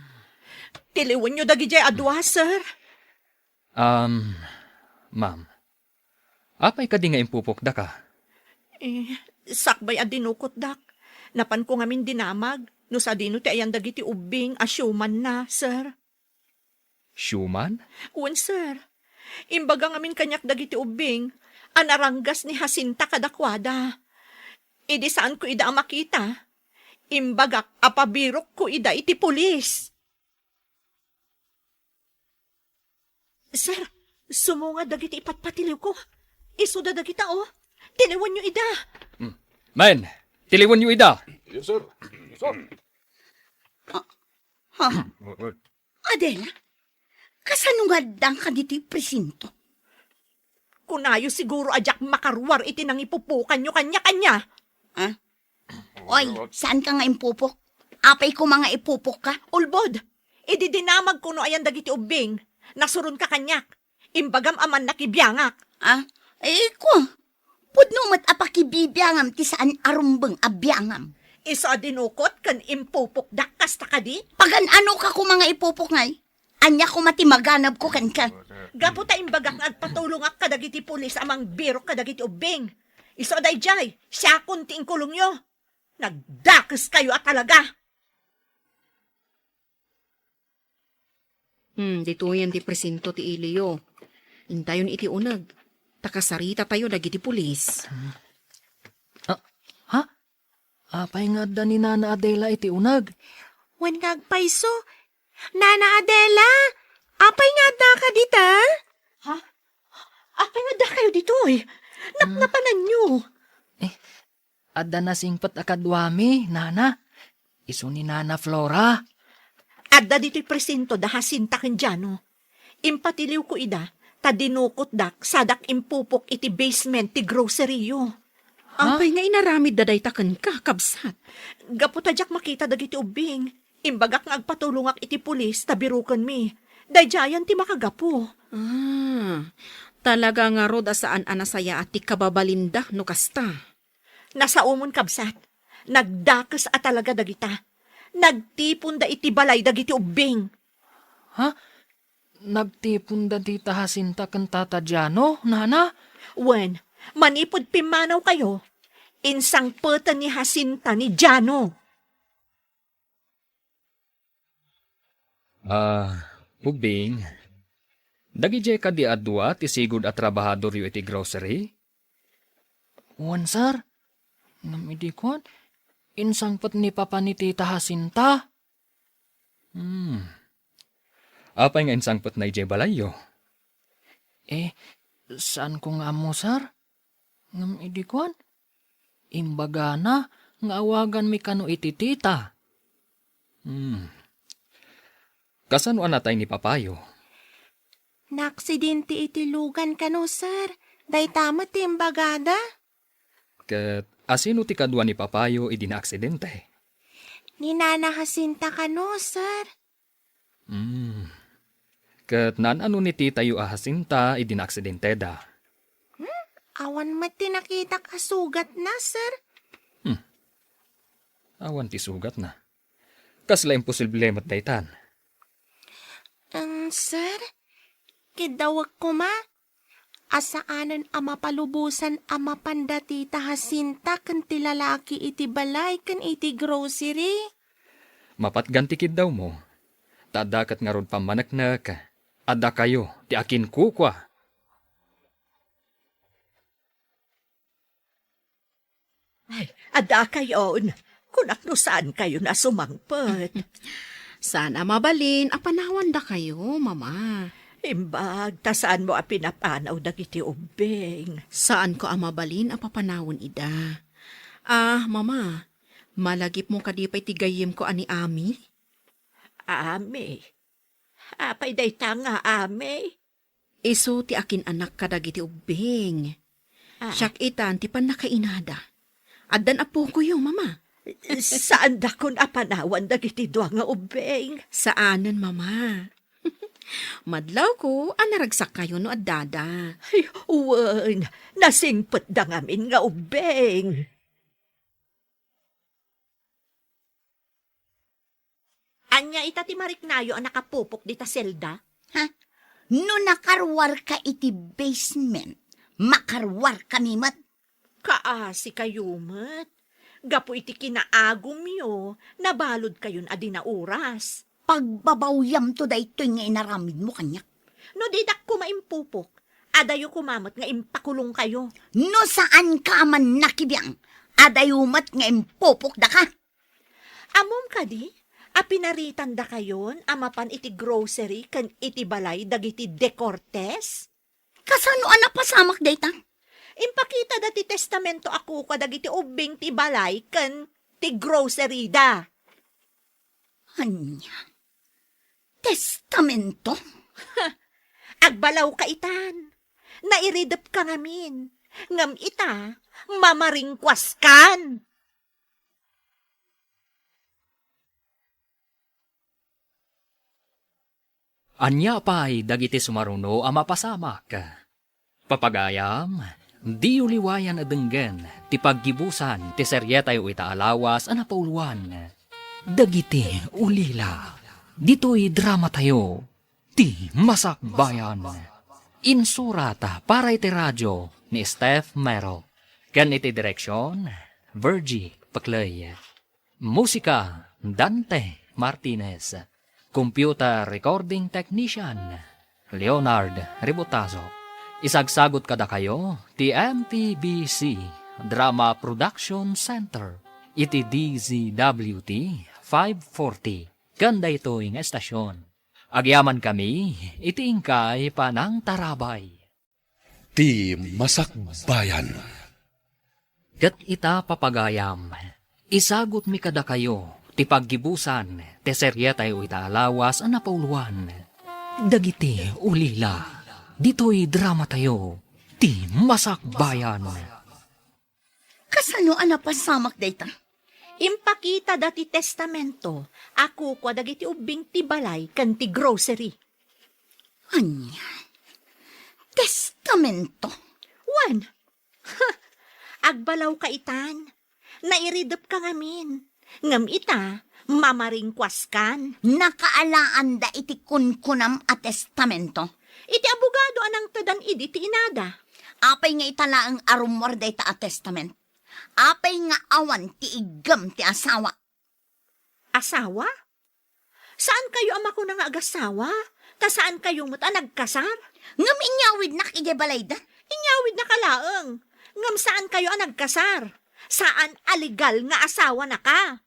Tiliwenyo dagidiay a dua, sir. Um, ma'am, apay kadi nga impupokdaka? Eh, sakbay a dinukotdak, napanko ngamin dinamag no sadino ti ayan dagiti ubbing a siumanna, sir. Siuman? Wen, sir. Imbaga ngamin kaniak dagiti ubbing a naranggas ni Jacinta kadakuada. Idi saanko ida a makita, imbagak a pabirokko ida iti pulis. Sir, sumunga dagiti ipatpatiliwko. Isuda dagita, oh. Tiliwenyo ida. Hmm. Men, tiliwenyo ida. Yes, sir. Sir. Ah, ha? Adela, kasano nga addanka ditoy presinto? Kunayo siguro a diak makaruar iti nangipupokanyo kaniak, ania? Ha? Oy, saanka nga impupok? Apay koma nga ipupokka? Ulbod! Idi dinamagko no ayan dagiti ubbing, nasuronka kaniak. Imbagam a mannakibiangak. Ah, eh, ko. Pudno met a pakibibiangam ti saan a rumbeng a biangam. Isu a dinukot ken impupokdak kasta kadi? Pagan-anoka koma nga ipupok ngay? Ania koma ti maganabko kenka? Gapu ta imbagak nga agpatulongak kadagiti pulis a mangbirok kadagiti ubbing. Isu a daydiay, siakon ti inkulongyo. Nagdakeskayo a talaga. Hmm, ditoyen ti presinto ti iliyo. Intayon iti uneg. Ta kasaritatayo dagiti pulis. Ah, ha? Apay nga adda ni Nana Adela iti uneg? Wen nga agpayso. Nana Adela, apay nga addaka dita? Ha? Apay nga addakayo ditoy? Napnapananyo. Eh, adda nasingpet a kaduami, Nana. Isu ni Nana Flora. Adda ditoy presinto da Jacinta ken Jano. Impatiliwko ida, ta dinukotdak sadak impupok iti basement ti grocery-yo. Ha? Apay nga inaramidda dayta kenka, kabsat? Gapu ta diak makita dagiti ubbing, imbagak nga agpatulongak iti pulis ta birokenmi. Daydiayan ti makagapu. Ah, talaga ngarud a saan a nasayaat ti kababalinda no kasta. Nasaomon, kabsat. Nagdakes a talaga dagita. Nagtiponda iti balay dagiti ubbing. Ha? Nagtiponda dita Jacinta ken Tata Jano, Nana? Wen, manipud pimmanawkayo, insangpeten ni Jacinta ni Jano. Ah, ubbing, dagidiay kadi a dua ti sigud a trabahadoryo iti grocery? Wen, sir. Ngem idi kuan, insangpet ni Papa ni Tita Jacinta. Hmm. Apay nga insangpetna idiay balayyo? Eh, saanko nga ammo, sir. Ngem idi kuan, imbagana nga awaganmi kano iti tita. Hmm. Kasano a natay ni papayo? Naaksidente iti lugan kano, sir. Dayta met ti imbagada. Ket asino ti kadua ni papayo idi naaksidente? Ni Nana Jacinta kano, sir. Hmm. Ket naan-ano ni titayo a Jacinta idi naaksidenteda? Hmm? Awan met ti nakitak a sugatna, sir. Hmm. Awan ti sugatna. Kasla imposible met daytan. Em, sir, kiddawek koma a saanen a mapalubosan a mapan da Tita Jacinta ken ti lalaki iti balay ken iti grocery. Mapatgan ti kiddawmo. Ta adda ket ngarud pammaneknek a dakayo ti akinkukua. Ay, adda kayon. Kunak no saan kayon a sumangpet. Saan a mabalin a panawandakayo, Mama. Imbag, ta saanmo a pinapanaw dagiti ubbing. Saanko a mabalin a papanawen ida. Ah, Mama, malagipmo kadi pay ti gayyemko a ni Ami? Ami? Apay dayta nga Ami? Isu ti akin-anak kadagiti ubbing. Ah. Siak itan ti pannakainada. Addan appokoyo, Mama. Saandakon a panawan dagiti dua nga ubbing. Saanen, Mama. Madlawko a naragsakkayo no addada. Ay, wen, nasingpetda ngamin nga ubbing. Ania ita ti mariknayo a nakapupok dita selda? Ha? No nakaruarka iti basement, makaruarkami met. Kaasikayo met. Gapu iti kinaagumyo, nabaludkayon a di nauras. Pagbabawyamto daytoy nga inaramidmo kaniak. No didak koma impupok, adayo koma met nga impakulongkayo. No saanka a mannakibiang, adayo met nga impupokdaka. Ammom kadi a pinaritandakayon a mapan iti grocery ken iti balay dagiti De Cortes? Kasano a napasamak dayta? Impakitada ti testamento a kukua dagiti ubbing ti balay ken ti grocery da. Ania? Testamento? Agbalawka itan. Nairidepka ngamin. Ngem ita, mamaringkuaskan. Ania pay dagiti sumaruno a mapasamak? Papagayam, diyo liwayan a denggen ti paggibusan ti serietayo ita a lawas a napauluan, Dagiti Ulila. Ditoy dramatayo, Ti Masakbayan. Insurat para iti radio ni Steph Mero. Ken iti direksyon, Virgie Paclay. Musika, Dante Martinez. Computer recording technician, Leonard Ributazo. Isagsagut kadakayo ti M T B C Drama Production Center iti D Z W T five forty ken daytoy nga estasyon. Agyamankami iti inkay panangtarabay. Ti Masakbayan. Ket ita, papagayam, isagutmi kadakayo ti paggibusan ti serietayo ita a lawas a napauluan, Dagiti Ulila. Ditoy dramatayo, Ti Masakbayan. Kasano a napasamak dayta? Impakitada ti testamento a kukua dagiti ubbing ti balay ken ti grocery. Ania? Testamento? Wen. Agbalawka itan. Nairidepka ngamin. Ngem ita, mamaringkuaskan. Nakaalaanda iti kunkunam a testamento. Iti abogado a nangtedan idi ti inada. Apay nga ita laeng a rummuar dayta a testament? Apay nga awan ti iggem ti asawa? Asawa? Saankayo a makuna nga agasawa, ta saankayo met a nagkasar? Ngem inyawidnak idiay balayda. Inyawidnaka laeng, ngem saankayo a nagkasar. Saan a legal nga asawanaka.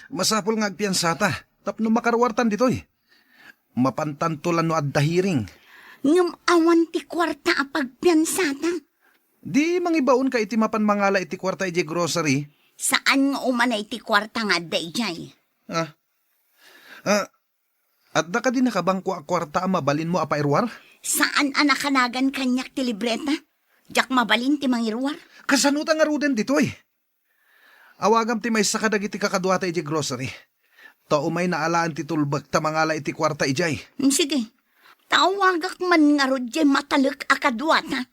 Masapul nga agpiansata tapno makaruartan ditoy. Mapantanto la no adda hearing. Ngem awan ti kuarta a pagpiansata. Di mangibaonka iti mapan mangala iti kuarta idiay grocery? Saan nga umanay ti kuarta nga adda idiay? Ah. Ah, adda kadi nakabangko a kuarta a mabalinmo a pairuar? Saan a nakanagan kaniak ti libreta? Diak mabalin ti mangiruar. Kasano ta ngaruden ditoy? Awagam ti maysa kadagiti kakaduata idiay grocery. Ta umayna alaen ti tulbek ta mangala iti kuarta idiay. Mm, sige. Ta awagak man ngarud diay matalek a kaduata.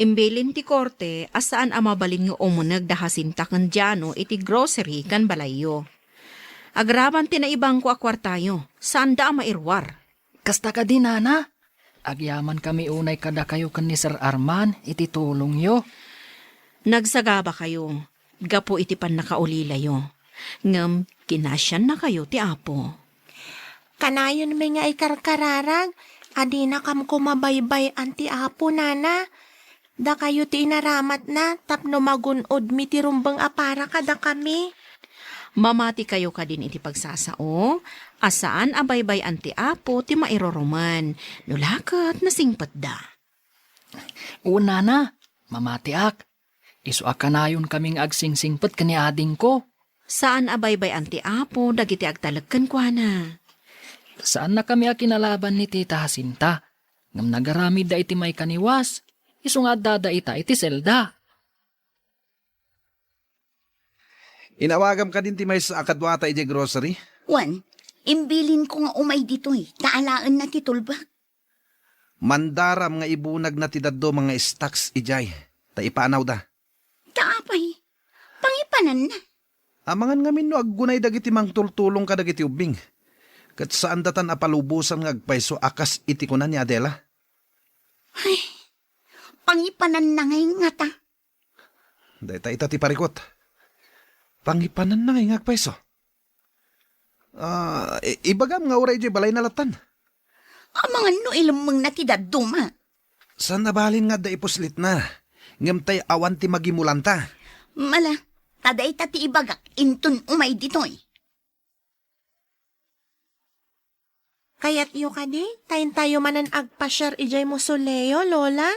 Imbilin ti korte a saan a mabalin nga umuneg da Jacinta ken Diano iti grocery kan balayyo. Agraman ti naibangko a kuartayo, saanda a mairuar. Kasta kadi, nana? Agyamankami unay kadakayo ken ni Sir Arman iti tulongyo. Nagsagabakayo gapu iti pannakaulilayo, ngem kinasiannakayo ti Apo. Kanayonmi nga ikarkararag a dinakam koma baybay-an ti Apo, nana. Dakayo ti inaramatna tapno magun-odmi ti rumbeng a para kadakami. Mamatikayo kadin iti pagsasao a saan a baybay-an ti Apo ti mairurumen, no la ket nasingpetda. Wen, nana, mamatiak. Isu a kanayonkami nga agsingsingpet ken ni adingko. Saan a baybay-an ti Apo dagiti agtalek kenkuana. Saannakami a kinalaban ni Tita Jacinta, ngem nagaramidda iti maikaniwas, isu nga addada ita iti selda. Inawagam kadin ti maysa a kaduata idiay grocery? Wen, imbilinko nga umay ditoy, ta alaenna ti tulbek. Mandaram nga ibunagna ti dadduma nga stocks idiay, ta ipaanawda. Ta apay, pangipananna. Amangan ngamin no aggunay dagiti mangtultulong kadagiti ubbing, ket saandatan a palubosan nga agpayso a kas iti kuna ni Adela. Ay, pangipananna ngay ngata. Dayta ita ti parikut. Pangipananna ngay nga agpayso. Ah, i-, ibagam nga uray idiay balayna lattan. Amangan no ilemmengna ti dadduma. Saan a balin nga adda ipuslitna, ngem tay awan ti magimulanta. Mala, ta dayta ti ibagak inton umay ditoy. Kayatyo kadi, ta intayo manen agpasiar idiay mausoleo, Lola?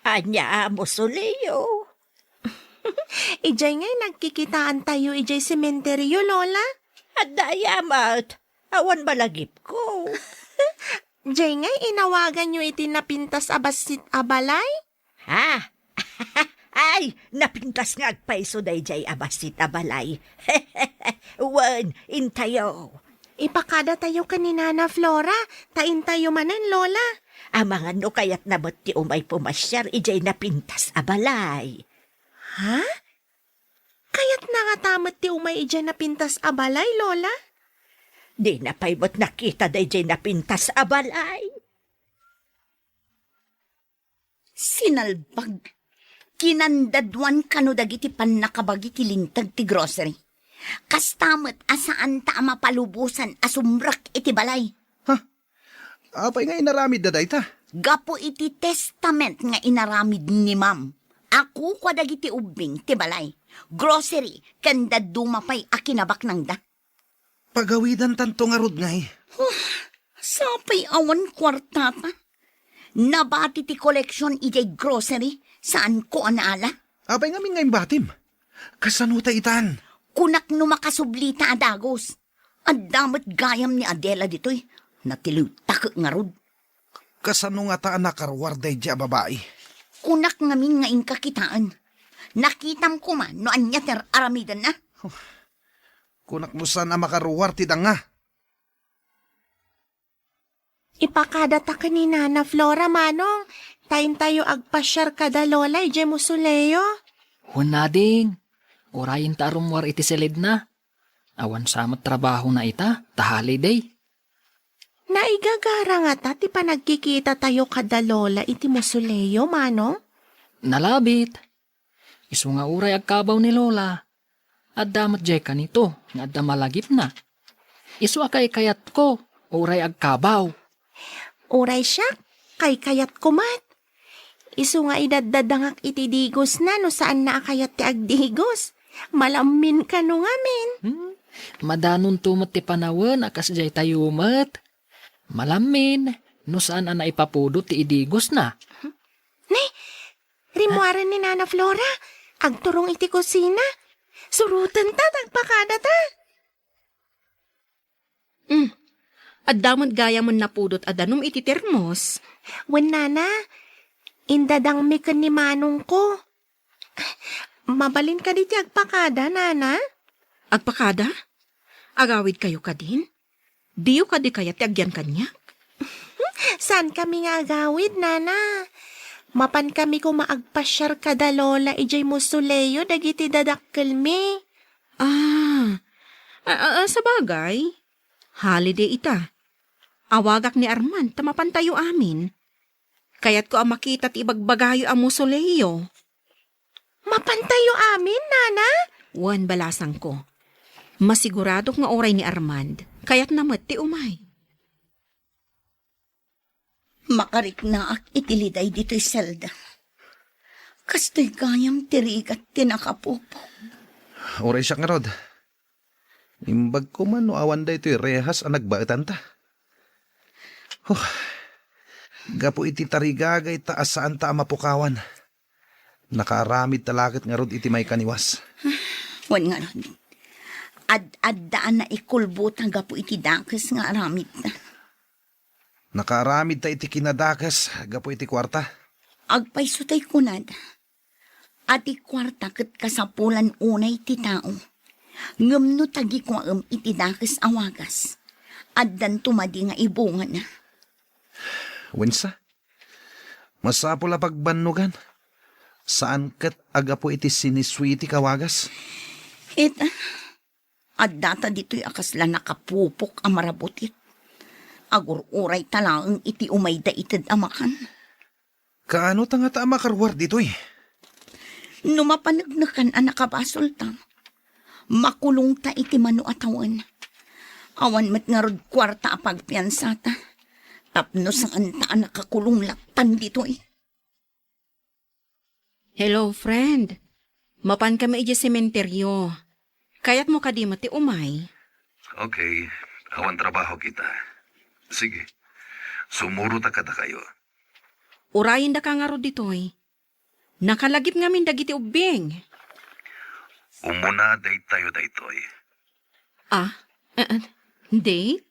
Ania a mausoleo? Idiay ngay nagkikitaantayo idiay sementeryo, Lola? Adda aya met, awan balagipko. Diay ngay inawaganyo iti napintas a bassit a balay? Ha? Ay, napintas nga agpayso daydiay a bassit a balay. Wen, intayo. Ipakadatayo ken ni Nana Flora, ta intayo manen, Lola. Amangan no kayatna met ti umay pumasiar idiay napintas a balay. Ha? Kayatna ngata met ti umay idiay napintas a balay, Lola? Dina pay met nakita daydiay napintas a balay. Sinalbag. Kinandaduan kano dagiti pannakabagi ti linteg ti grocery. Kasta met a saanta a mapalubosan a sumrek iti balay. Ha? Apay nga inaramidda dayta? Gapu iti testament nga inaramid ni Ma'am, a kukua dagiti ubbing ti balay, grocery, ken dadduma pay a kinabaknangda. Pagawidantanto ngarud ngay. Huh, sapay awan kuartata. Nabati ti koleksion idiay grocery, saanko a naala. Apay ngamin nga imbatim? Kasano ta itan? Kunak no makasublita a dagus. Adda met gayam ni Adela ditoy. Natiliwtakek ngarud. Kasano ngata a nakaruar daydiay a babai? Kunak ngamin nga inka kitaen. Nakitam koma no ania ti ar-aramidenna. Kunak no saan a makaruar ti danga. Ipakadata ken ni Nana Flora, Manong, ta intayo agpasiar kada Lola idiay Musuleo. Wen, ading, urayenta a rummuar iti silidna. Awan sa met trabahona ita, ta holiday. Naigagara ngata ti panagkikitatayo kada Lola iti Musuleo, Manong? Nalabit. Isu nga uray agkabaw ni Lola, adda met diay kanito nga adda malagipna. Isu a kaykayatko, uray agkabaw. Uray siak, kaykayatko met. Isu nga idaddadangak iti digosna no saanna a kayat ti agdigos. Malammin kano ngamin. Hmm? Madanonto met ti panawen a kas daytayo met. Malammin no saan a naipapudot ti idigosna. Ni, rimmuaren ni Nana Flora. Agturong iti kusina. Surotenta, agpakadata. Hmm. Adda met gayam napudot a danum iti termos. Wen, Nana, indadangmi ken ni manongko. Mabalin kadi ti agpakada, Nana? Agpakada? Agawidkayo kadin? Diyo kadi kayat ti agyan kaniak? Saankami nga agawid, Nana. Mapankami koma agpasiar kada Lola idiay Musuleo dagiti dadakkelmi. Ah, a, a, a, sabagay. Holiday ita. Awagak ni Arman ta mapantayo amin. Kayatko a makita ti ibagbagayo a Musuleo. Mapantayo amin, Nana? Wen, balasangko. Masiguradok nga uray ni Armand, kayatna met ti umay. Makariknaak iti liday ditoy selda. Kastoy gayam ti rigat ti nakapupok. Uray siak ngarud. Imbag koma no awan daytoy rehas a nagbaetanta. Huh. Gapu iti tarigagayta a saanta a mapukawan, nakaaramidta la ket ngarud iti maikaniwas. Wen ngarud, ad-adda a naikulbota gapu iti dakes nga aramidta. Nakaaramidta iti kinadakes gapu iti kuarta. Agpayso tay kunada a ti kuarta ket kasapulan unay ti tao. Ngem no tagikuaem iti dakes a wagas, addanto madi nga ibungana. Wensa, masapul a pagbannogan. Saan ket a gapu iti sinisuitik a wagas? Ita, addata ditoy a kasla nakapupok a marabutit. Agur-urayta laeng iti umayda ited a makan. Kaano ta ngata a makaruar ditoy? No mapaneknekan a nakabasolta, makulongta iti mano a tawen. Awan met ngarud kuarta a pagpiansata, tapno saanta a nakakulong lattan ditoy. Hello, friend. Mapan kami idiay sementeryo. Kayatmo kadi met ti umay? Okay, awan trabaho kita. Sige, sumuro ta kadakayo. Urayendaka ngarud ditoy. Nakalagip ngamin dagiti ubbing. Umuna daytayo daytoy. Ah, eh, eh, date?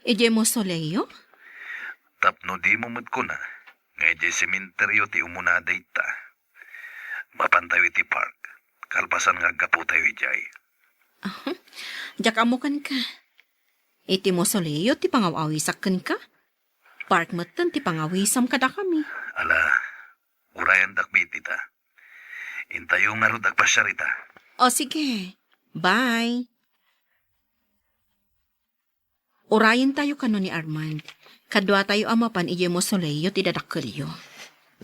Idiay mausoleo? Tapno dimo met kuna nga idiay sementeryo ti umuna dayta. Mapantayo iti park. Kalpasan nga aggapotayo idiay. Aha. Diak ammo kenka. Iti mausoleo ti pangaw-awisak kenka. Park metten ti pangawisam kadakami. Ala, urayendak met ita. Intayo ngarud agpasiar ita. O, sige. Bye. Urayentayo kano ni Armand. Kaduatayo a mapan idiay mausoleo ti dadakkelyo.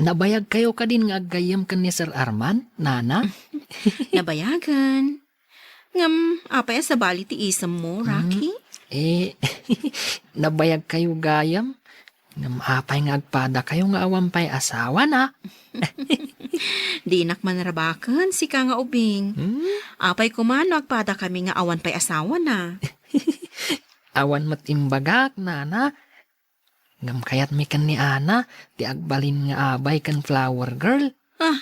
Nabayagkayo kadin nga aggayyem ken ni Sir Armand, Nana? Nabayagen. Ngem, apay a sabali ti isemmo, Rocky? Eh, nabayagkayo gayam? Ngem apay nga agpadakayo nga awan pay asawana? Dinak manrabaken, sika nga ubing. Hmm? Apay koma no agpadakami nga awan pay asawana? Awan met imbagak, Nana. Ngem kayatmi ken ni Ana ti agbalin nga abay ken flower girl. Ah.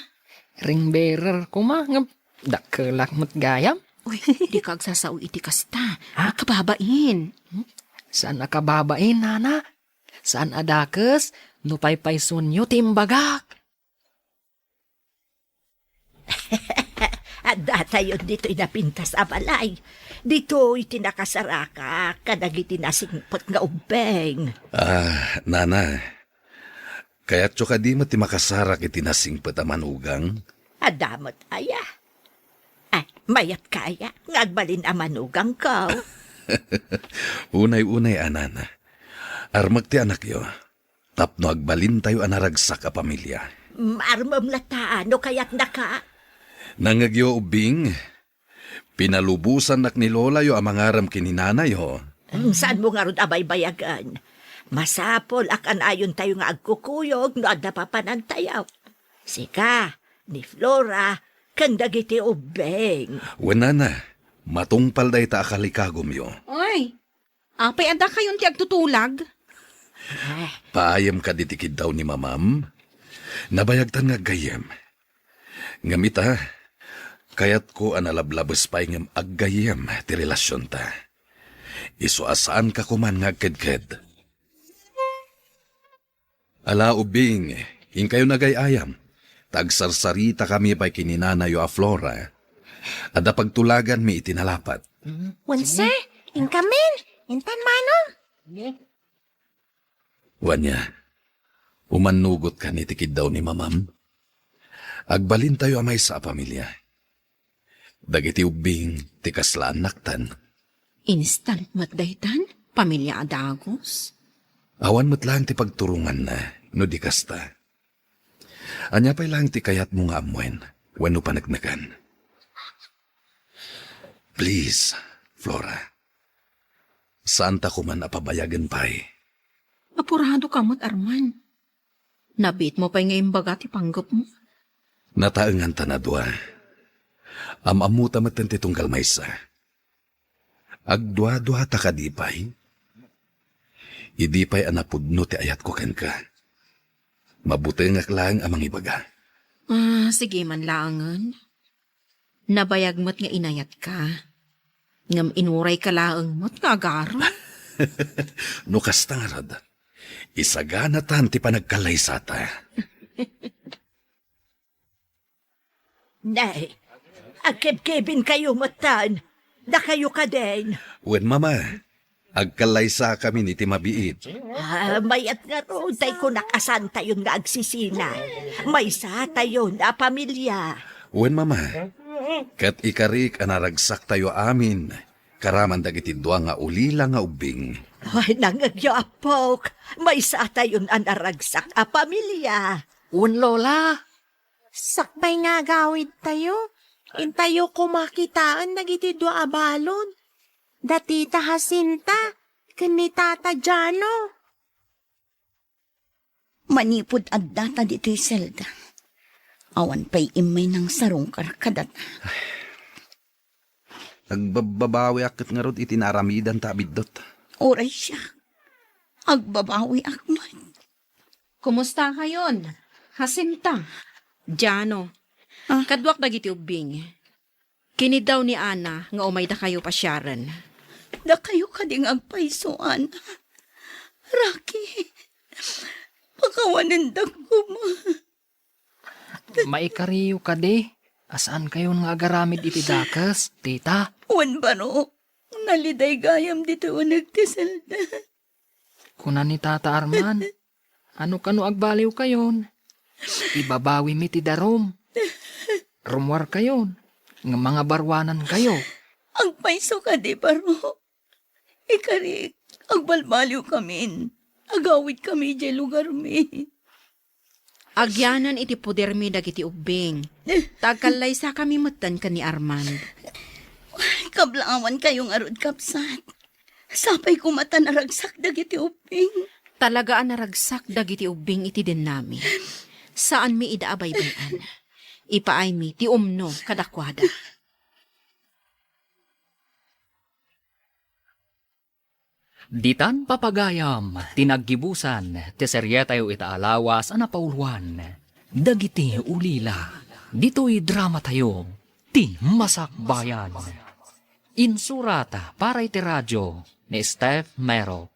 Ring bearer koma, ngem dakkelak met gayam. Uy, dika agsasao iti kasta. Ha? Kababain. Hmm? Saan a kababain, Nana? Saan a dakes no paypaysuenyo ti imbagak? Addatayon ditoy napintas a balay. Ditoy ti nakasarakak kadagiti nasingpet nga ubbing. Ah, Nana, kayatyo kadi met ti makasarak iti nasingpet a manugang? Adda met aya. Ay, mayat kaya nga agbalin a manugangko. Unay-unay a, Nana. Armek ti anakyo. Tapno agbalintayo a naragsak a pamilia. Maarmem latta no kayatnaka. Nangngegyo, ubbing, pinalubosannak ni lolayo a mangarem ken ni nanayo. Mm, saanmo ngarud a baybayagen? Masapul a kanayontayo nga agkukuyog no adda papanantayo. Sika, ni Flora, ken dagiti ubbing. Wen, nana, matungpal dayta a kalikagumyo. Oy, apay adda kayon ti agtutulag? Paayem kadi ti kiddaw ni mamam? Nabayagtan nga aggayyem. Ngem ita, kayatko a nalablabes pay ngem aggayyem ti relasionta. Isu a saanka koman nga agkedked. Ala, ubbing, inkayo nagay-ayam, ta agsarsaritakami pay ken ni nanayo a Flora. Adda pagtulaganmi iti nalapat. Wense, inkamin, intan mano. Wen, ya, umannugotkan iti kiddaw ni mamam. Agbalintayo a maysa a pamilia. Dagiti ubbing ti kasla annaktan. Instant met daytan, pamilia a dagus. Awan met laeng ti pagturonganna no di kasta. Ania pay laeng ti kayatmo nga ammoen wenno paneknekan? Please, Flora. Saanta koman a pabayagen pay. Apuradoka met, Arman. Nabiitmo pay nga imbaga ti panggepmo. Nataengan ta a dua. Am-ammota metten ti tunggal maysa. Agdua-duata kadi pay? Idi pay a napudno ti ayatko kenka, mabutengak laeng a mangibaga. Ah, sige man laengen. Nabayag met nga inayatka. Ngem inurayka laeng met nga agarem. No kasta ngarud, isaganatan ti panagkallaysata. Nay, agkibkibinkayo metten. Dakayo kadin. Wen, Mama. Agkallaysakamin iti mabiit. Ah, mayat ngarud tay kunak a saantayon nga agsisina. Maysatayon a pamilia. Wen, Mama. Ket ikarik a naragsaktayo amin, karaman dagiti dua nga ulila nga ubbing. Ay, nangngegyo, Apok. Maysatayon a naragsak a pamilia. Wen, Lola. Sakbay nga agawidtayo, intayo koma kitaen dagiti dua a balon. Da Tita Jacinta ken ni Tata Jano. Manipud addata ditoy selda, awan pay immay nangsarungkar kadata. Agbabbabawiak ket ngarud iti naaramidanta a biddut. Uray siak, agbabawiak met. Kumusta kayon, Jacinta? Jano, ah, kaduak dagiti ubbing. Kiniddaw ni Ana nga umaydakayo pasiaren. Dakayo kadi nga agpayso, Ana? Rocky, pakawanendak koma. Maikariyo kadi a saankayon nga agaramid iti dakes, tita? Wen, baro. Naliday gayam ditoy uneg ti selda. Kuna ni Tata Arman, "Ano kano agbaliwkayon? Ibabawimi ti darum. Rummuarkayon, nga mangabaruanankayo." Agpayso kadi, baro. Ikarik, agbalbaliwkamin. Agawidkami idiay lugarmi. Agyanan iti podermi dagiti ubbing, ta agkallaysakami metten ken ni Armand. Kablawankayo ngarud, kabsat. Sapay koma ta naragsak dagiti ubbing. Talaga a naragsak dagiti ubbing iti dennami. Saanmi ida a baybay-an. Ipaaymi ti umno kadakuada. Ditan papagayam ti naggibusan ti serietayo ita a lawas a napauloan, Dagiti Ulila. Ditoy dramatayo, Ti Masakbayan. Insurat para iti radio ni Steph Mero.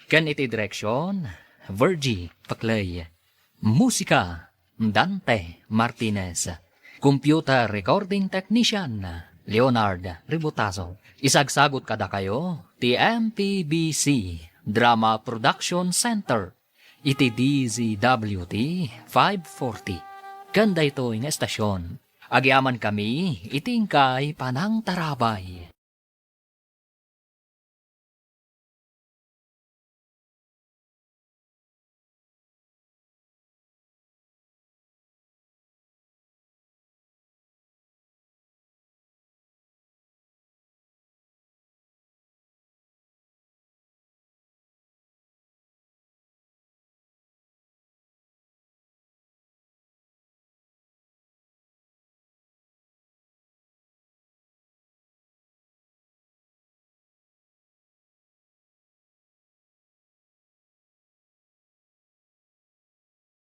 Ken iti direksyon, Virgie Paclay. Musika, Dante Martinez. Computer recording technician, Leonard Ributazo. Isagsagut kadakayo ti M P B C Drama Production Center iti D Z W T five forty. Ken daytoy nga estasyon, agyamankami iti inkay panangtarabay.